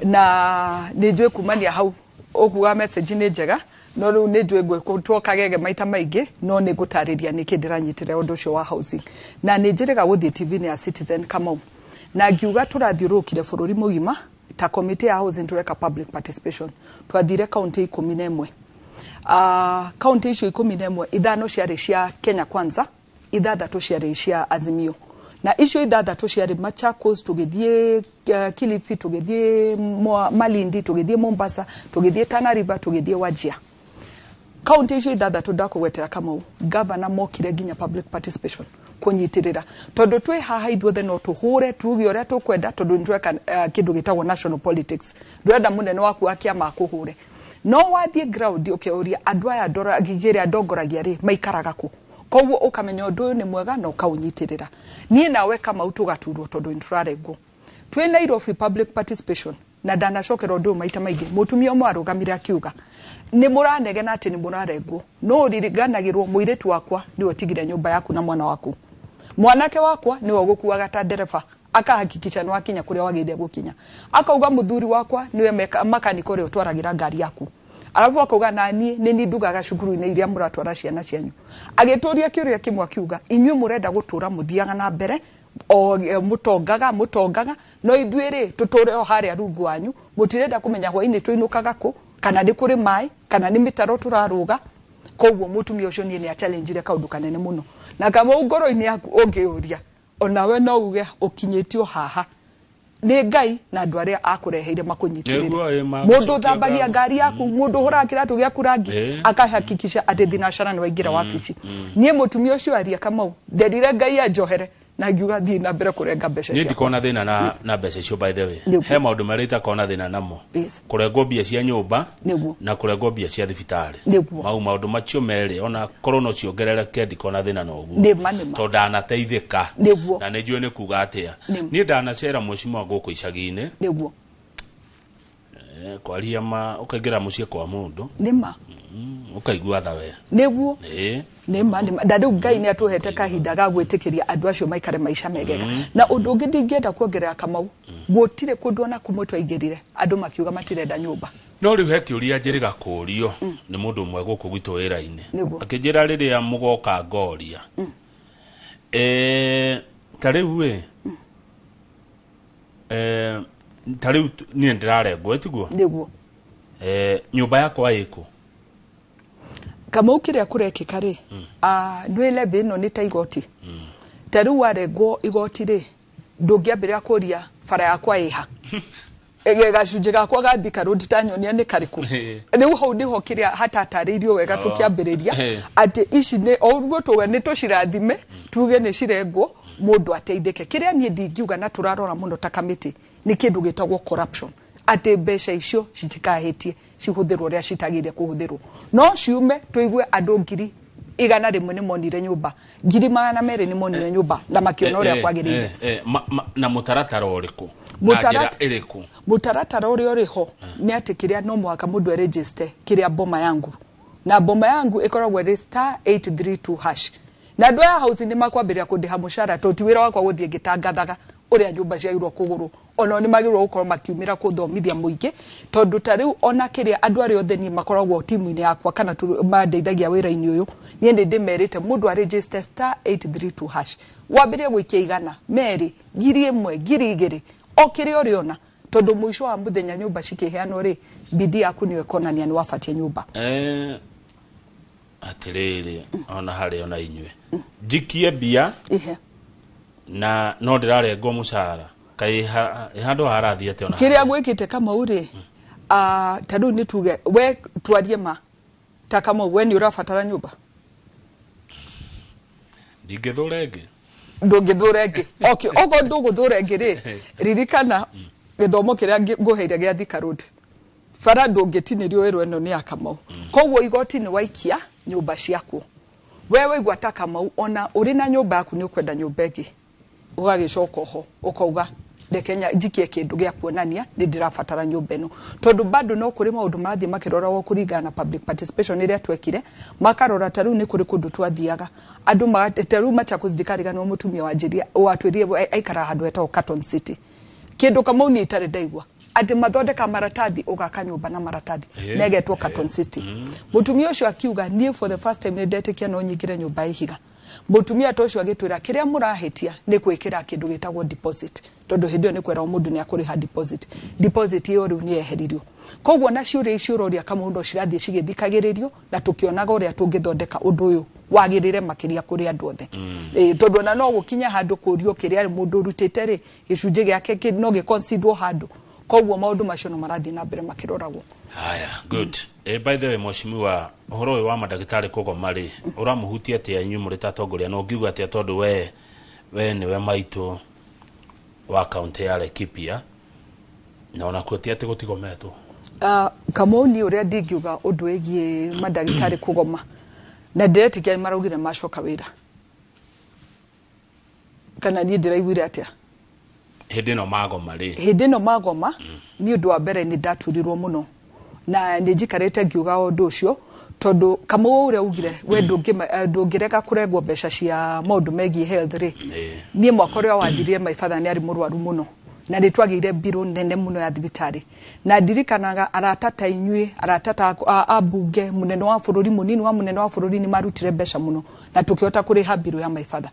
na nĩ njũĩ kumania hau ũkuga message nĩ njega, no rĩu nĩ njũĩ ngwĩtwo kagege maita maingĩ, no nĩ ngũtarĩria nĩkĩ ndĩranyitĩrĩra ũndũ ũcio wa housing. Na nĩ njĩrĩga gũthiĩ TV-inĩ ya Citizen, Kamau, na ngiuga tũrathiũrũrũkire bũrũri mũgima ta komĩtĩ ya housing, tũreka public participation. Twathire kaunti 11. Kaunti icio 11, ithano ciarĩ cia Kenya Kwanza, ithathatũ ciarĩ cia Azimio, na icio ithathatũ ciarĩ Machakos, tũgĩthiĩ Kilifi, tũgĩthiĩ Malindi, tũgĩthiĩ Mombasa, tũgĩthiĩ Tana River, tũgĩthiĩ Wajir. Kaunti icio ithathatũ ndakũgwetera, Kamau, gavana mokire nginya public participation kũnyitĩrĩra, tondũ twĩ haha ithuothe no tũhũre tuge ũrĩa tũkwenda, tondũ nĩ tũreka kĩndũ gĩtagwo national politics. Ndũrenda mũnene waku wa kĩama akũhũre, no wathiĩ ground ũkeuria andũ aya kĩrĩa ndongoragia rĩ maikaraga kũ. Koguo ũkamenya ũndũ ũyũ nĩ mwega na ũkaũnyitĩrĩra. Niĩ nawe Kamau tũgaturwo tondũ nĩ tũrarengwo. Twĩ Nairobi public participation, na ndanacokera ũndũ ũyũ maita maingĩ, mũtumia ũmwe arũgamire akiuga nĩ mũranegena atĩ nĩ mũrarengwo, no ũririkanagĩrwo mũirĩtu wakwa nĩwe ũtigire nyũmba yaku na mwana waku, mwanake wakwa nĩwe ũgũkuaga ta ndereba akahakikisha nĩ wakinya kũrĩa wagĩrĩire gũkinya, akauga mũthuri wakwa nĩwe makanika ũrĩa ũtwaragĩra ngari yaku, arabu akauga na niĩ nĩ niĩ ndugaga cukuru-inĩ iria mũratwara ciana cianyu. Agĩtũria kĩũria kĩmwe akiuga inyuĩ mũrenda gũtũra mũthiaga na mbere o mũtongaga mũtongaga, no ithuĩ rĩ tũtũre o harĩa rungu wanyu, mũtirenda kũmenya hwainĩ tũinũkaga kũ, kana nĩ kũrĩ maĩ, kana nĩ mĩtaro tũrarũga. Koguo mũtumia ũcio niĩ nĩ achallengire kaũndũ kanene mũno. Na Kamau, ngoro-inĩ yaku ũngĩũria onawe no uge ũkinyĩtio haha nĩ Ngai na andũ arĩa akũreheire makũnyitĩrĩre. Nĩguo, Mũndũ magũcokia ũthambagia ngatho. Ngari yaku, mũndũ ũhũraga kĩratũ gĩaku rangi, akahakikisha atĩ thinacara nĩ waingĩra wabici. Niĩ mũtumia ũcio aria, Kamau, nderire Ngai anjohere na ngiuga thiĩ na mbere kũrenga mbeca Niĩ ciakwa. ndikona thĩna na mbeca icio, by the way. Nĩguo. He maũndũ merĩ itakorwo na thĩna namo: kũrengwo mbia cia nyũmba na kũrengwo mbia cia thibitarĩ. Mau maũndũ macio merĩ, ona korwo no ciongerereke, ndikona thĩna na ũguo, Nĩma, nĩma. tondũ ndanateithĩka na nĩ njũĩ nĩ kuga atĩa. Niĩ ndanacera mheshimiwa gũkũ icagi-inĩ. Kwaria ma, ũkaingĩra mũciĩ kwa mũndũ, ũkaigua tha we. Nĩma, nĩma. Na rĩu Ngai nĩ atũhete kahinda ga gwĩtĩkĩria andũ acio maikare maica megega. Na ũndũ ũngĩ ndingĩenda kuongerera, Kamau, gũtirĩ kũndũ ona kũmwe twaingĩrire andũ makiuga matirenda nyũmba. No rĩu he kĩũria njĩrĩga kũũrio nĩ mũndũ ũmwe gũkũ gwitũ wĩra-inĩ. Akĩnjĩra rĩrĩa mũgoka ngoria, ta rĩu ĩ, ta rĩu niĩ ndĩrarengwo ĩtiguo? Nĩguo. Nyũmba yakwa ĩkũ? Kamau, kĩrĩa kũrekĩka rĩ, nĩ levy ĩno nĩ ta igoti. Ta rĩu warengwo igoti rĩ, ndũngĩambĩrĩra kũria bara yakwa ĩha, gacunjĩ gakwa ga Thika Road tanyonia nĩ karĩkũ. Rĩu hau nĩho kĩrĩa hatatarĩirio wega tũkĩambĩrĩria atĩ ici nĩ o ũguo tuga nĩ tũcirathime, tuge nĩ cirengwo mũndũ ateithĩke. Kĩrĩa niĩ ndingiuga na tũrarora mũno ta kamĩtĩ nĩ kĩndũ gĩtagwo corruption, atĩ mbeca icio citikahĩtie cihũthĩrwo ũrĩa citagĩrĩire kũhũthĩrwo, no ciume tũigue andũ 100,000 nĩ monire nyũmba, 200,000 nĩ monire nyũmba na makĩona ũrĩa kwagĩrĩire. Na mũtaratara ũrĩkũ na njĩra ĩrĩkũ? Mũtaratara ũrĩa ũrĩ ho nĩ atĩ kĩrĩa no mũhaka mũndũ eregister kĩrĩa Boma Yangu, na Boma Yangu ĩkoragwo ĩrĩ *832#. Na andũ aya housing nĩ makwambĩrĩria kũndĩha mũcara, tondũ ti wĩra wakwa gũthiĩ ngĩtangathaga ũrĩa nyũmba ciagĩrĩirwo kũgũrwo. Ona nĩ magĩrĩirwo gũkorwo makiumĩra kũthomithia mũingĩ, tondũ ta rĩu ona kĩrĩa andũ arĩa othe niĩ makoragwo timu-inĩ yakwa kana mandeithagia wĩra-inĩ ũyũ, niĩ nĩ ndĩmerĩte mũndũ aregister *832# wambĩrĩrie gũikia 100, 2, 1000, 2000, o kĩrĩa ũrĩona, tondũ mũico wa mũthenya nyũmba cikĩheanwo rĩ, bidii yaku nĩyo ĩkonania nĩ wabatie nyũmba. Atĩrĩrĩ, ona harĩ ona inyuĩ njikie mbia na no ndĩrarengwo mũcara, kaĩ handũ harathiĩ atĩa ona kĩrĩa gwĩkĩte Kamau rĩ, ta rĩu nĩ tuge we twarie ma ta Kamau, we nĩ ũrabatara nyũmba? Ndingĩthũra ĩngĩ. Ndũngĩthũra ĩngĩ. Okay, okorwo ndũgũthũra ĩngĩ rĩ, ririkana gĩthomo kĩrĩa ngũheire gĩa Thika Road. Bara ndũngĩtinĩrio wĩrwo ĩno nĩ ya Kamau. Koguo igoti nĩ waikia nyũmba ciaku. We waigua ta Kamau ona ũrĩ na nyũmba yaku nĩ ũkwenda nyũmba ĩngĩ, ũgagĩcoka oho ũkauga reke njikie kĩndũ gĩa kuonania nĩ ndĩrabatara nyũmba ĩno, tondũ bado no kũrĩ maũndũ marathiĩ makĩroragwo kũringana na public participation ĩrĩa twekire, makarora ta rĩu nĩ kũrĩ kũndũ twathiaga andũ ta rĩu Machakos, ndikariganĩrwo mũtumia wanjĩria watwĩrire aikara handũ hetagwo Carton City, kĩndũ Kamau niĩ itarĩ ndaigua atĩ mathondeka maratathi ũgaka nyũmba na maratathi na ĩgetwo Carton City. Mũtumia ũcio akiuga niĩ for the first time nĩ ndetĩkia no nyingĩre nyũmba ya ihiga. Mũtumia ta ũcio agĩtwĩra kĩrĩa mũrahĩtia nĩ gwĩkĩra kĩndũ gĩtagwo deposit, tondũ hĩndĩ ĩyo nĩ kwerwo mũndũ nĩ akũrĩha deposit. Deposit ĩyo rĩu nĩ yeheririo. Koguo na ciũria icio ũroria Kamau no cirathiĩ cigĩthikagĩrĩrio na tũkĩonaga ũrĩa tũngĩthondeka ũndũ ũyũ wagĩrĩre makĩria kũrĩ andũ othe. Tondũ ona no gũkinye handũ kũrio kĩrĩa mũndũ ũrutĩte rĩ, gĩcunjĩ gĩake no gĩconsiderwo handũ. Koguo maũndũ macio no marathiĩ na mbere makĩroragwo. Haya, good. By the way, mheshimiwa, ũhoro ũyũ wa mandagĩtarĩ kũgoma rĩ, ũramũhutia atĩa inyuĩ mũrĩ ta atongoria, na ũngiuga atĩa tondũ we nĩwe maitũ wa kaunti ya Laikipia, na ona kuo ti atĩ gũtigometwo? Kamau niĩ ũrĩa ndingiuga ũndũ wĩgiĩ mandagĩtarĩ kũgoma, na ndĩretĩkia nĩ maraugire macoka wĩra, kana niĩ ndĩraiguire atĩa? Hĩndĩ ĩno magoma rĩ? Hĩndĩ ĩno magoma, nĩ ũndũ wa mbere nĩ ndaturirwo mũno, na nĩ njikarĩte ngiuga ũndũ ũcio, tondũ Kamau ũrĩa ugire we ndũngĩrega kũrengwo mbeca cia maũndũ megiĩ health rĩ, niĩ mwaka ũrĩa wathirire my father nĩ arĩ mũrwaru mũno, na nĩ twagĩire mbirũ nene mũno ya thibitarĩ, na ndirikanaga arata ta inyuĩ, arata ta ambunge, mũnene wa bũrũri, mũnini wa mũnene wa bũrũri nĩ marutire mbeca mũno na tũkĩhota kũrĩha mbirũ ya my father.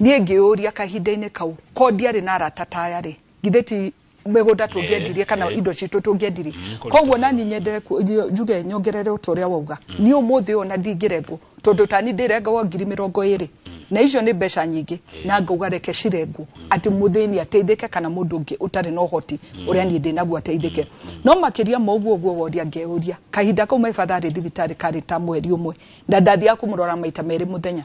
Niĩ ngĩũria kahinda-inĩ kau, ko ndiarĩ na arata ta aya rĩ, githĩ ti mĩgũnda tũngĩendirie kana indo citũ tũngĩendirie? Koguo nani nyendere njuge nyongerere ũta ũrĩa wauga, niĩ ũmũthĩ ũyũ ona ndingĩrengwo, tondũ tani ndĩrengagwo 20,000, na icio nĩ mbeca nyingĩ, na ngauga reke cirengwo atĩ mũthĩni ateithĩke kana mũndũ ũngĩ ũtarĩ na ũhoti ũrĩa niĩ ndĩnaguo ateithĩke. No makĩria ma ũguo ũguo woria ngeuria, kahinda kau my father arĩ thibitarĩ karĩ ta mweri ũmwe, na ndathiaga kũmũrora maita 2 mũthenya.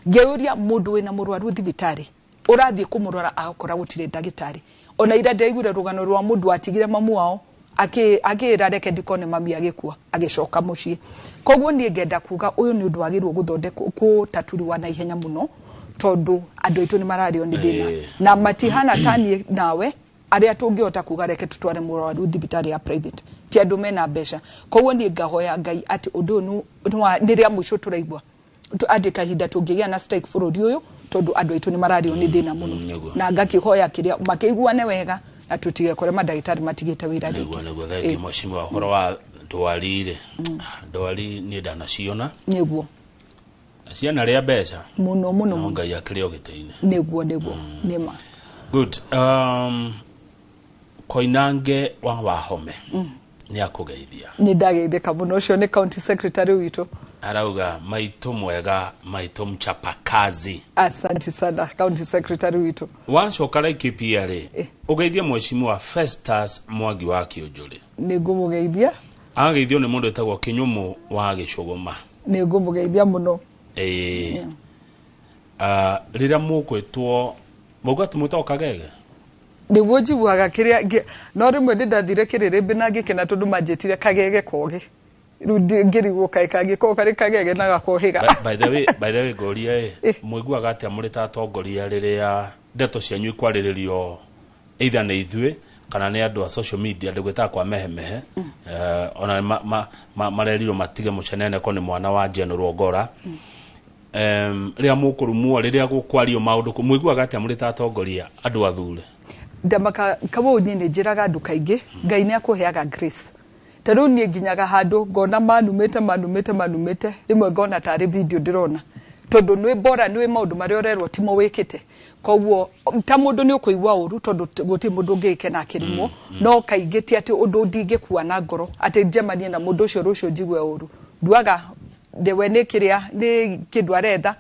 Ngeuria mũndũ wĩna mũrwaru thibitarĩ ũrathiĩ kũmũrora agakora gũtirĩ ndagĩtarĩ. Ona ira ndĩraiguire rũgano rwa mũndũ watigire mamu wao akĩra reke ndikone mami agĩkua, agĩcoka mũciĩ. Koguo niĩ ngenda kuga ũyũ nĩ ũndũ wagĩrĩirwo gũthondekwo, kũtatũriwa na ihenya mũno, tondũ andũ aitũ nĩ mararĩo nĩ thĩna na matihana ta niĩ nawe arĩa tũngĩhota kuga reke tũtware mũrwaru thibitarĩ ya private, ti andũ mena mbeca. Koguo niĩ ngahoya Ngai atĩ ũndũ ũyũ nĩ rĩa mũico tũraigua atĩ kahinda tũngĩgĩa na strike bũrũri ũyũ, tondũ andũ aitũ nĩ mararĩo nĩ thĩna mũno. Na ngakĩhoya kĩrĩa makĩiguane wega na tũtigekore mandagĩtarĩ matigĩte wĩra rĩngĩ. Nĩguo, thengiũ mheshimiwa. Ũhoro wa ndwari rĩ, ndwari niĩ ndanaciona. Nĩguo. Ciana rĩa mbeca. Mũno, mũno, No mũno. Ngai akĩrĩ o gĩtĩ-inĩ. Nĩguo, nĩguo, nĩma. Good. Koinange wa Wahome nĩ akũgeithia. Nĩ ndageithĩka mũno, ũcio nĩ county secretary witũ. Arauga maitũ mwega, maitũ mchapakazi. Asante sana county secretary witũ. Wacoka Laikipia rĩ, ũgeithie mheshimiwa Festus Mwangi wa Kĩũnjũrĩ. Nĩ ngũmũgeithia. Ageithio nĩ mũndũ wĩtagwo Kĩnyũmũ wa Gĩcũgũma. Nĩ ngũmũgeithia mũno. Rĩrĩa mũgwĩtwo, mũgwĩtwo atĩ mwĩtagwo Kagege? Nĩguo njiguaga kĩrĩa, no rĩmwe nĩ ndathire kĩrĩrĩmbĩ na ngĩkena tondũ manjĩtire Kagege kogĩ. Rĩu ngĩrigwo kaĩ kangĩkorwo karĩ Kagege na gakohĩga. By the way, ngũria ĩ, mũiguaga atĩa mũrĩ ta atongoria rĩrĩa ndeto cianyu ikwarĩrĩrio either nĩ ithuĩ kana nĩ andũ a social media, ndĩgwĩtaga kwa mehemehe, ona marerirwo matige mũcenene ko nĩ mwana wa General Ngora. Rĩrĩa mũkũrumwo, rĩrĩa gũkwario maũndũ, mũiguaga atĩa mũrĩ ta atongoria andũ athure? Ndamaka Kamau, niĩ nĩ njĩraga andũ kaingĩ, Ngai nĩ akũheaga grace. Ta rĩu niĩ nginyaga handũ ngona manumĩte, manumĩte, manumĩte, rĩmwe ngona tarĩ video ndĩrona, tondũ nĩ bora nĩ maũndũ marĩa ũrerwo timo wĩkĩte. Koguo ta mũndũ nĩ ũkũigua ũru, tondũ gũtirĩ mũndũ ũngĩgĩkena akĩrumwo, no kaingĩ ti atĩ ũndũ ndingĩkua na ngoro atĩ njemanie na mũndũ ũcio rũciũ njigue ũru. Nduaga we nĩ kĩrĩa nĩ kĩndũ aretha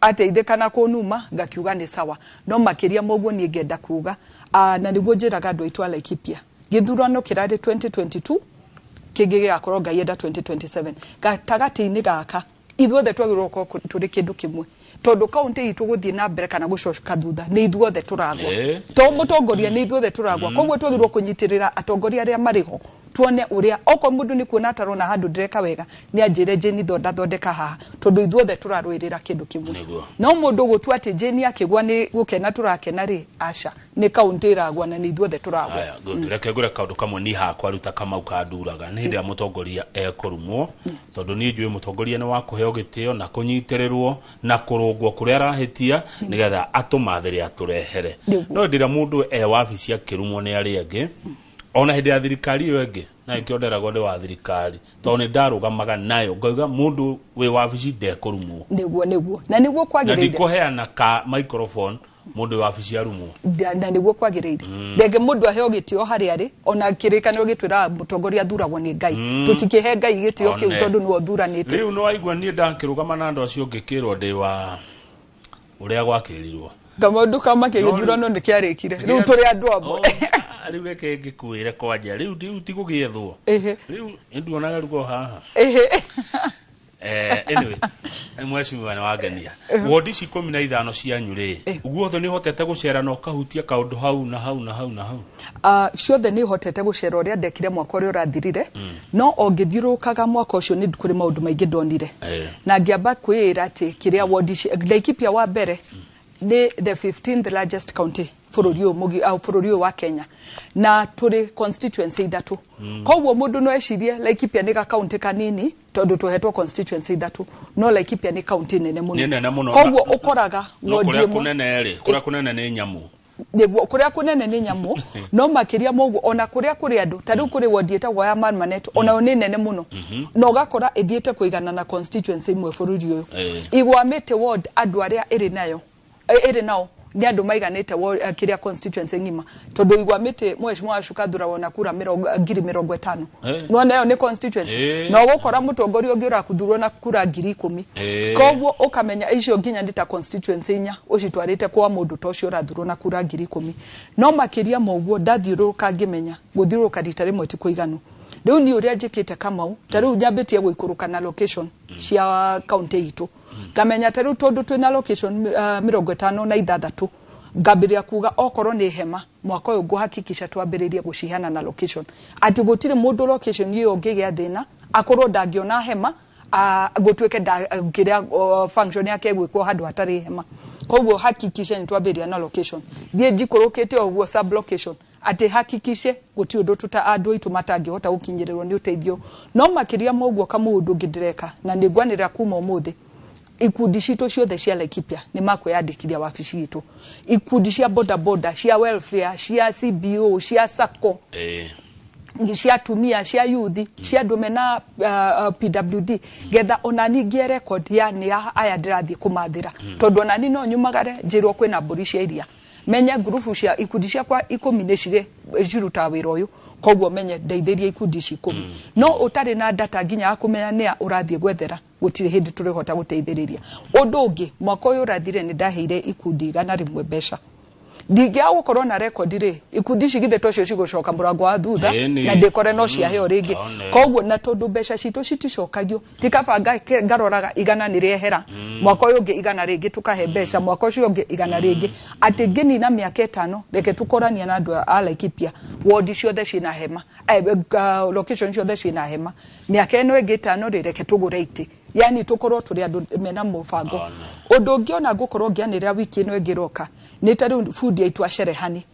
ateithĩka na kũnuma, ngakiuga nĩ sawa. No makĩria ma ũguo niĩ ngenda kuga, na nĩguo njĩraga andũ aitũ a Laikipia, gĩthurano kĩrarĩ 2022, kĩngĩ gĩgakorwo Ngai enda 2027. Gatagatĩ-inĩ gaka ithuothe twagĩrĩirwo gũkorwo tũrĩ kĩndũ kĩmwe, tondũ kaunti itũ gũthiĩ na mbere kana gũcoka thutha nĩ ithuothe tũragwa. To mũtongoria, nĩ ithuothe tũragwa. Koguo twagĩrĩirwo kũnyitĩrĩra atongoria arĩa marĩ ho, tuone ũrĩa okorwo mũndũ nĩ kuona atarona handũ ndĩreka wega, nĩ anjĩre, "Jane, thonda thondeka haha," tondũ ithuothe tũrarũĩrĩra kĩndũ kĩmwe. No mũndũ gũtua atĩ Jane akĩgwa nĩ gũkena tũrakena rĩ, aca, nĩ kaunti ĩragwa na nĩ ithuothe tũragwa. Aya, good. Reke ngũre kaũndũ kamwe niĩ hakwa rĩu ta Kamau kanduraga nĩ hĩndĩ ĩrĩa mũtongoria ekũrumwo, tondũ niĩ njũĩ mũtongoria nĩ wa kũheo gĩtĩo na kũnyitĩrĩrwo na kũrũngwo kũrĩa arahĩtia nĩgetha atũmathĩre atũrehere. No hĩndĩ ĩrĩa mũndũ e wabici akĩrumwo nĩ arĩa angĩ, ona hĩndĩ ya thirikari ĩyo ĩngĩ, na ĩkĩo nderagwo ndĩ wa thirikari, tondũ nĩ ndarũgamaga nayo ngauga mũndũ wĩ wabici ndekũrumwo. Nĩguo na nĩguo Na kwagĩrĩire. Ndikũheana ka microphone mũndũ wĩ wabici arumwo. Na nĩguo kwagĩrĩire. Reke mũndũ aheo gĩtĩo harĩa arĩ. Ona kĩrĩkanĩro gĩtwĩraga mũtongoria athuragwo nĩ Ngai. Tũtikĩhe Ngai gĩtĩo kĩu, tondũ nĩwe ũthuranĩte. Rĩu nĩ waigua niĩ ndakĩrũgama na andũ acio ngĩkĩrwo ndĩ wa ũrĩa gwakĩrirwo. Kaũndũ kama gĩthurano nĩ kĩarĩkire, rĩu tũrĩ andũ amwe. Oh, rĩu reke ngĩkwĩre kwanja rĩu ti gũgĩethwo. Rĩu nĩnduonaga rugo haha. Anyway, mheshimiwa, nĩ wangenia. Wodi ici 15 cianyu rĩ, guothe nĩ ũhotete gũcera na ũkahutia kaũndũ hau na hau na hau na hau? Ciothe nĩ hotete gũcera ũrĩa ndekire mwaka ũrĩa ũrathirire, no o ngĩthiũrũrũkaga mwaka ũcio nĩ kũrĩ maũndũ maingĩ ndonire na ngĩamba kwĩĩra atĩ kĩrĩa wodi Laikipia wa mbere nĩ the 15th largest county bũrũri ũyũ bũrũri ũyũ wa Kenya, na tũrĩ constituency ithatũ. Koguo mũndũ no ecirie Laikipia nĩ gakaunti kanini tondũ tũhetwo constituency ithatũ, no Laikipia nĩ kaunti nene mũno. Nĩ nene mũno. Koguo ũkoraga no wodi kũrĩa ĩmwe kũnene rĩ, kũrĩa kũnene nĩ nyamũ. Nĩguo, kũrĩa kũnene nĩ nyamũ, no makĩria ma ũguo ona kũrĩa kũrĩ andũ, ta rĩu kũrĩ wodi ĩtagwo ya Marmanet, onayo nĩ nene mũno, na ũgakora ĩthiĩte kũigana na constituency imwe bũrũri ũyũ. Igwamĩte ward, andũ arĩa ĩrĩ nayo ĩrĩ nao nĩ andũ maiganĩte kĩrĩa constituency ng'ima, tondũ Igwamĩte mheshimiwa Wacuka thuragwo na kura 50,000. Nĩwona ĩyo nĩ constituency. Na ũgũkora mũtongoria ũngĩ ũrakuthurwo na kura 10,000. Koguo ũkamenya icio nginya nĩ ta constituency inya ũcitwarĩte kwa mũndũ ta ũcio ũrathurwo na kura 10,000. No makĩria ma ũguo ndathiũrũrũka ngĩmenya gũthiũrũrũka rita rĩmwe ti kũiganu. Rĩu niĩ ũrĩa njĩkĩte, Kamau, ta rĩu nyambĩtie gũikũrũka na location cia kaunti itũ, ngamenya ta rĩu tondũ twĩna location 56, ngambĩrĩria kuga okorwo nĩ hema, mwaka ũyũ ngũhakikisha twambĩrĩrie gũciheana na location, atĩ gũtirĩ mũndũ location ĩyo ũngĩgĩa thĩna akorwo ndangĩona hema, gũtuĩke kĩrĩa function yake ĩgwĩkwo handũ hatarĩ hema. Koguo hakikisha nĩ twambĩrĩria na location, thiĩ njikũrũkĩte o ũguo sub location, atĩ hakikishe gũtirĩ ũndũ tũta andũ aitũ matangĩhota gũkinyĩrĩrwo nĩ ũteithio. No makĩria ma ũguo, kamũ ũndũ ũngĩ ndĩreka na nĩ ngwanĩrĩra kuma ũmũthĩ, ikundi citũ ciothe cia Laikipia nĩ makwĩyandĩkithia wabici itũ, ikundi cia boda boda, cia welfare, cia CBO, cia SACCO, cia atumia, cia youth, cia andũ mena PWD, getha ona ngĩe record ya nĩ aya ndĩrathiĩ kũmathĩra, tondũ onani no nyumagare njĩrwo kwĩna mbũri cia iria, menye ngurubu cia ikundi ciakwa 10 nĩ cirĩ cirutaga wĩra ũyũ, koguo menye ndeithĩrie ikundi ici 10. No ũtarĩ na data nginya ya kũmenya nĩa ũrathiĩ gwethera, gũtirĩ hĩndĩ tũrĩhota gũteithĩrĩria. Ũndũ ũngĩ, mwaka ũyũ ũrathire nĩ ndaheire ikundi 100 mbeca. Ndingĩaga gũkorwo na rekondi rĩ, ikundi ici githĩ tocio cigũcoka mũrango wa thutha na ndĩkore no ciaheo rĩngĩ. Koguo na tondũ mbeca citũ citicokagio, ti kaba ngaroraga 100 nĩ rĩehera, mwaka ũyũ ũngĩ 100 rĩngĩ tũkahe mbeca, mwaka ũcio ũngĩ 100 rĩngĩ, atĩ ngĩnina mĩaka 5 reke tũkorania na andũ a Laikipia, wodi ciothe ciĩna hema, location ciothe ciĩna hema. Mĩaka ĩno ĩngĩ 5 rĩ, reke tũgũre itĩ, yani tũkorwo tũrĩ andũ mena mũbango. Ũndũ ũngĩ ona ngũkorwo ngĩanĩrĩra wiki ĩno ĩngĩ ĩroka nĩ ta rĩu bundi aitũ a Cherehani.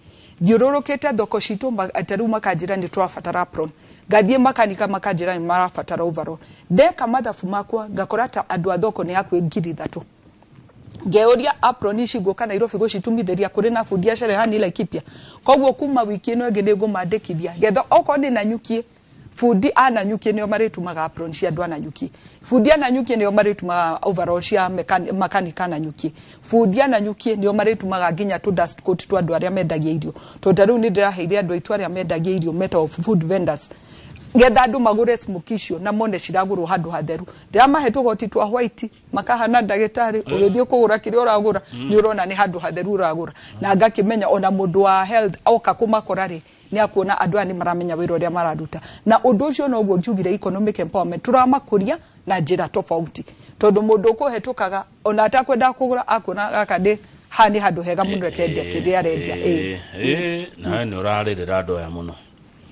Thiũrũrũkĩte thoko citũ, ta rĩu makanjĩra nĩ tũrabatara apron, ngathiĩ makanika makanjĩra nĩ marabatara overall. Ndeka mathabu makwa ngakora ta andũ a thoko nĩ hakuhĩ 3,000. Ngeuria apron ici ngũka Nairobi gũcitumithĩria kũrĩ na bundi a cherehani Laikipia. Koguo kuma wiki ĩno ĩngĩ nĩ ngũmandĩkithia getha okorwo nĩ Nanyuki, bundi a Nanyuki nĩo marĩtumaga apron cia andũ a Nanyuki, bundi a Nanyuki nĩo marĩtumaga overall cia makanika Nanyuki, bundi a Nanyuki nĩo marĩtumaga nginya tũ dust coat twa andũ arĩa mendagia irio, tondũ ta rĩu nĩ ndĩraheire andũ aitũ arĩa mendagia irio metagwo food vendors, getha andũ magũre smoky icio na mone ciragũrwo handũ hatheru. Ndĩramahe tũgoti twa white makahana ndagĩtarĩ, ũgĩthiĩ kũgũra kĩrĩa ũragũra nĩ ũrona nĩ handũ hatheru ũragũra. Na ngakĩmenya ona mũndũ wa health oka kũmakora rĩ, nĩ akuona andũ aya nĩ maramenya wĩra ũrĩa mararuta. Na ũndũ ũcio noguo njugire economic empowerment, tũramakũria na njĩra tofauti, tondũ mũndũ ũkũhetũkaga ona atakwenda kũgũra akuona gaka nĩ haha nĩ handũ hega mũno ekendia kĩrĩa arendia. Ĩĩ, nawe nĩ ũrarĩrĩra andũ aya mũno.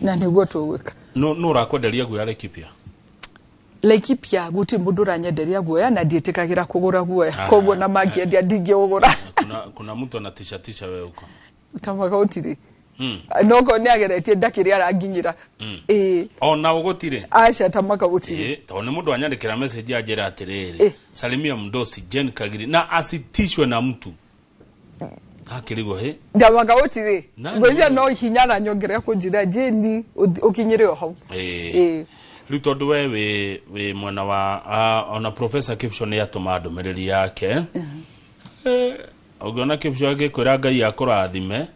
Na nĩguo tũgwĩka. No ũrakwenderia guoya Laikipia? Laikipia gũtirĩ mũndũ ũranyenderia guoya na ndiĩtĩkagĩra kũgũra guoya, koguo na mangĩendia ndingĩũgũra. Kuna mtu anatisha tisha wewe huko. Tamaga gũtirĩ. Nokorwo nĩ ageretie ndakĩrĩ aranginyĩra. Ĩĩ. Ona ũgũtirĩ? Aca, tamaka gũtirĩ. Tondũ nĩ mũndũ anyandĩkĩra message anjĩra atĩrĩrĩ, salimia mdosi Jane Kagiri na asitishwe na mtu. Akĩrigwo hĩ. Ndamaga gũtirĩ. Ngwĩciria no hinya aranyongerera kũnjĩra Jane ũkinyĩre o hau. Ĩĩ. Rĩu tondũ we wĩ mwena wa ona Professor Kipsho nĩ atũma ndũmĩrĩri yake. Ũngĩona Kipsho agĩkwĩra Ngai akũrathime.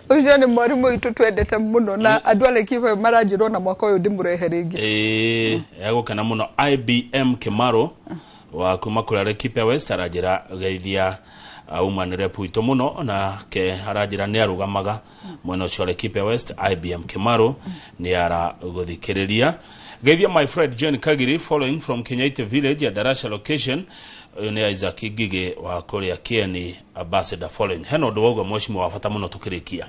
Ũcio nĩ mwarimũ witũ twendete mũno na andũ a Laikipia maranjĩra ona mwaka ũyũ ndĩmũrehe rĩngĩ. Ĩĩ, egũkena mũno. IBM Kimaro wa kuma kũrĩa Laikipia West aranjĩra geithia auma nĩ rep witũ mũno, nake aranjĩra nĩ arũgamaga mwena ũcio wa Laikipia West. IBM Kimaro nĩ aragũthikĩrĩria. Geithia my friend Jane Kagiri following from Kinyaite village ya Darasha location. Ũyũ nĩ Isaac Ngigĩ wa kũrĩa Kieni ambassador following. Hena ũndũ wauga mheshimiwa wa bata mũno tũkĩrĩkia.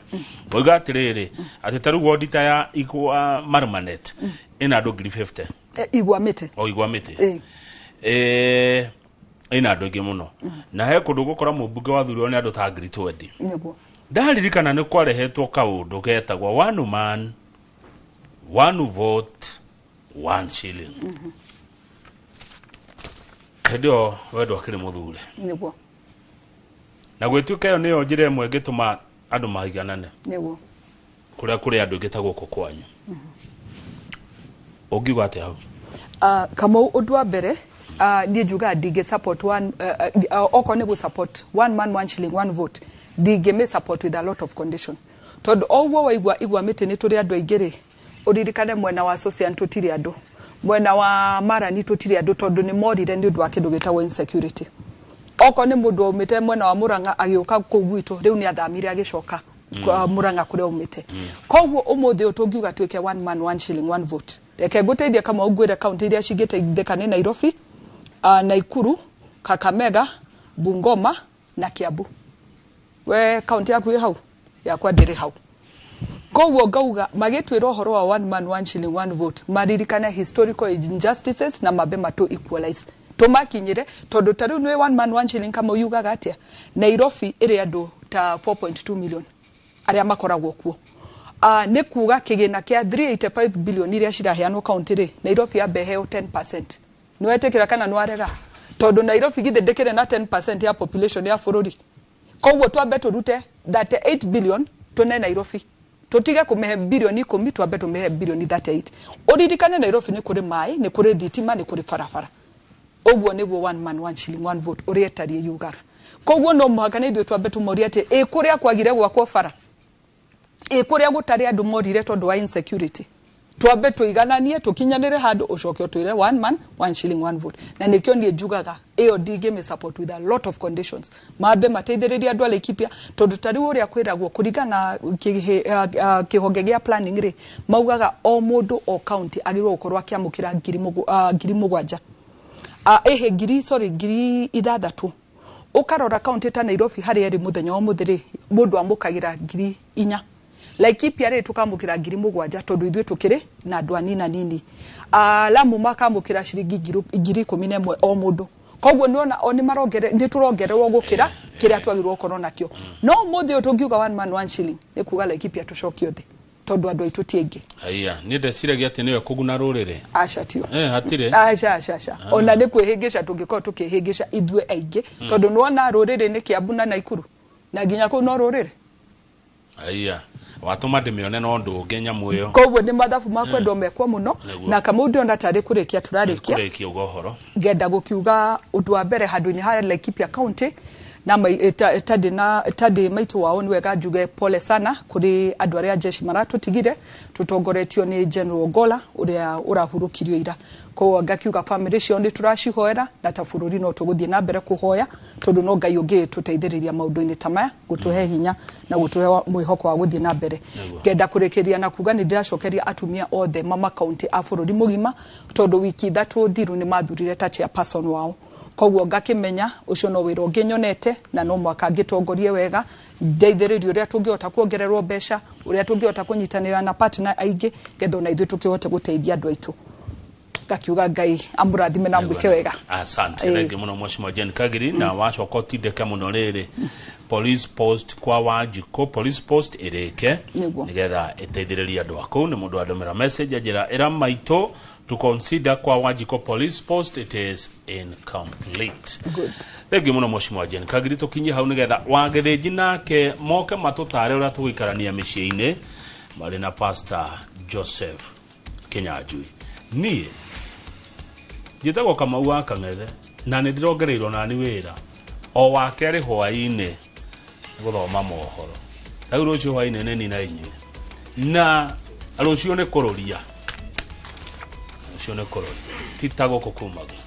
Wauga atĩrĩrĩ, atĩ ta rĩu wodi ta ya Igwa Marmanet ĩna andũ 50,000. Igwa Mĩtĩ. O Igwa Mĩtĩ. Ĩna andũ aingĩ mũno. Na he kũndũ gũkora mũmbunge wathurirwo nĩ andũ ta 20,000. Nĩguo. Ndaririkana nĩ kwarehetwo kaũndũ getagwo one man one vote one shilling. Hĩndĩ ĩyo wendo akĩrĩ mũthure. Nĩguo. Na gwĩtuĩka ĩyo nĩyo njĩra ĩmwe ĩngĩtũma andũ maiganane. Nĩguo. Kũrĩa kũrĩ andũ aingĩ ta gũkũ kwanyu. Ũngiuga atĩa hau? Kamau, ũndũ wa mbere niĩ njugaga ndingĩ support one, okorwo nĩ gũ support one man one shilling one vote, ndingĩ support with a lot of condition, tondũ o ũguo waigua Igwa Mĩtĩ nĩ tũrĩ andũ aingĩ rĩ, ũririkane mwena wa Sosian tũtirĩ andũ, mwena wa Marani tũtirĩ andũ, tondũ nĩ morire nĩ ũndũ wa kĩndũ gĩtagwo insecurity. Okorwo nĩ mũndũ waumĩte mwena wa Murang'a agĩũka kũu gwitũ, rĩu nĩ athamire agĩcoka Murang'a kũrĩa aumĩte. Koguo ũmũthĩ ũyũ tũngiuga twĩke one man one shilling one vote, reke ngũteithie Kamau ngwĩre kaunti iria cingĩteithĩka nĩ Nairobi, Naikuru, Kakamega, Bungoma na Kiambu. We kaunti yaku ĩ hau? Yakwa ndĩrĩ hau. Koguo ngauga magĩtwĩra ũhoro wa one man one shilling one vote, maririkane historical injustices na mambe matũ equalize tũmakinyĩre, tondũ ta rĩu nĩ one man one shilling kama yugaga atĩa, Nairobi ĩrĩ andũ ta 4.2 million arĩa makoragwo kuo. Nĩ kuga kĩgĩna kĩa 385 billion iria ciraheanwo kaunti rĩ, Nairobi yambe ĩheo 10%. Nĩ wetĩkĩra kana nĩ warega? Tondũ Nairobi githĩ ndĩkĩrĩ na 10% ya population ya bũrũri. Koguo twambe tũrute 38 billion tũne Nairobi, tũtige kũmĩhe bilioni 10, twambe tũmĩhe bilioni 38. Ũririkane Nairobi nĩ kũrĩ maĩ, nĩ kũrĩ thitima, nĩ kũrĩ barabara. Ũguo nĩguo one man one shilling one vote ũrĩa ĩtariĩ yugaga. Koguo no mũhaka nĩ ithuĩ twambe tũmorie atĩ ĩ kũrĩa kwagire gwakwo bara, ĩ kũrĩa gũtarĩ andũ morire tondũ wa insecurity, twambe tũigananie tũkinyanĩre handũ, ũcoke ũtwĩre one man one shilling one vote. Na nĩkĩo niĩ njugaga ĩyo ndingĩmĩ support with a lot of conditions. Mambe mateithĩrĩrie andũ a Laikipia, tondũ ta rĩu ũrĩa kwĩragwo kũringana na kĩhonge gĩa planning rĩ, maugaga o mũndũ o county agĩrĩirwo gũkorwo akĩamũkĩra 7,000, ĩhĩ ngiri, sorry, 6,000. Ũkarora kaunti ta Nairobi harĩa ĩrĩ mũthenya wa ũmũthĩ rĩ, mũndũ amũkagĩra 4,000. Laikipia rĩ tũkamũkĩra 7,000, tondũ ithuĩ tũkĩrĩ na andũ anina nini. Lamu makamũkĩra ciringi 11,000 o mũndũ. Koguo nĩwona o nĩ tũrongererwo gũkĩra Kĩrĩa twagĩrĩirwo gũkorwo nakĩo, no ũmũthĩ ũyũ tũngiuga one man one shilling, nĩ kuga Laikipia tũcokio thĩ, tondũ andũ aitũ ti aingĩ. Aya, niĩ ndeciragia atĩ nĩwe kũguna rũrĩrĩ. Aca, tio. Eh, hatirĩ. Aca, aca, aca, ona nĩ kwĩhĩngĩca tũngĩkorwo tũkĩhĩngĩca ithuĩ aingĩ, tondũ nĩwona rũrĩrĩ nĩ Kiambu na Naikuru, na nginya kũu no rũrĩrĩ. Aya, watũma ndĩmĩone no ndũnge nyamũ ĩyo. Koguo nĩ mathabu makwendwo mekwo mũno. Na Kamau, ndĩrona tarĩ kũrĩkia tũrarĩkia. Kũrĩkia uga ũhoro. Ngenda gũkiuga ũndũ wa mbere handũ-inĩ ha Laikipia County na tandĩ na tandĩ maitũ wao, nĩ wega njuge pole sana kũrĩ andũ arĩa jeshi maratũtigire, tũtongoretio nĩ General Gola ũrĩa ũrahurũkirio ira. Koguo ngakiuga family ciao nĩ tũracihoera, na ta bũrũri no tũgũthiĩ na mbere kũhoya, tondũ no Ngai ũngĩtũteithĩrĩria maũndũ-inĩ ta maya, gũtũhe hinya na gũtũhe mwĩhoko wa gũthiĩ na mbere. Ngenda kũrĩkĩria na kuga nĩ ndĩracokeria atumia othe mama kaunti a bũrũri mũgima, tondũ wiki 3 thiru nĩ mathurire ta chairperson wao. Koguo ngakĩmenya ũcio no wĩra ũngĩ nyonete, na no mwaka ngĩtongorie wega, ndeithĩrĩrie ũrĩa tũngĩhota kuongererwo mbeca, ũrĩa tũngĩhota kũnyitanĩra na partner aingĩ, getha ona ithuĩ tũkĩhote gũteithia andũ aitũ. Ngakiuga Ngai amũrathime na amwĩke wega. Asante. Thengi mũno, Mheshimiwa Jane Kagiri. Na wacoka ũtindĩke mũno rĩrĩ police post kwa Wanjikũ, police post ĩrĩke, nĩgetha ĩteithĩrĩrie andũ a kũu. Nĩ mũndũ andũmĩra message anjĩra, ĩra maitũ to consider kwa Wanjikũ police post, it is incomplete. Good. Thengi mũno, Mheshimiwa Jane Kagiri. Tũkinye hau nĩgetha Wagĩthĩnji nake moke matũtare ũrĩa tũgũikarania mĩciĩ-inĩ, marĩ na Pastor Joseph Kinyanjui. Niĩ njĩtagwo Kamau wa Kang'ethe, na nĩ ndĩrongereirwo nani wĩra o wa kerĩ hwaĩ-inĩ gũthoma mohoro. Rĩu rũciũ hwaĩ-inĩ nĩ nina inyuĩ, na rũciũ nĩ kũrũria, rũciũ nĩ kũrũria, ti ta gũkũ kumagio.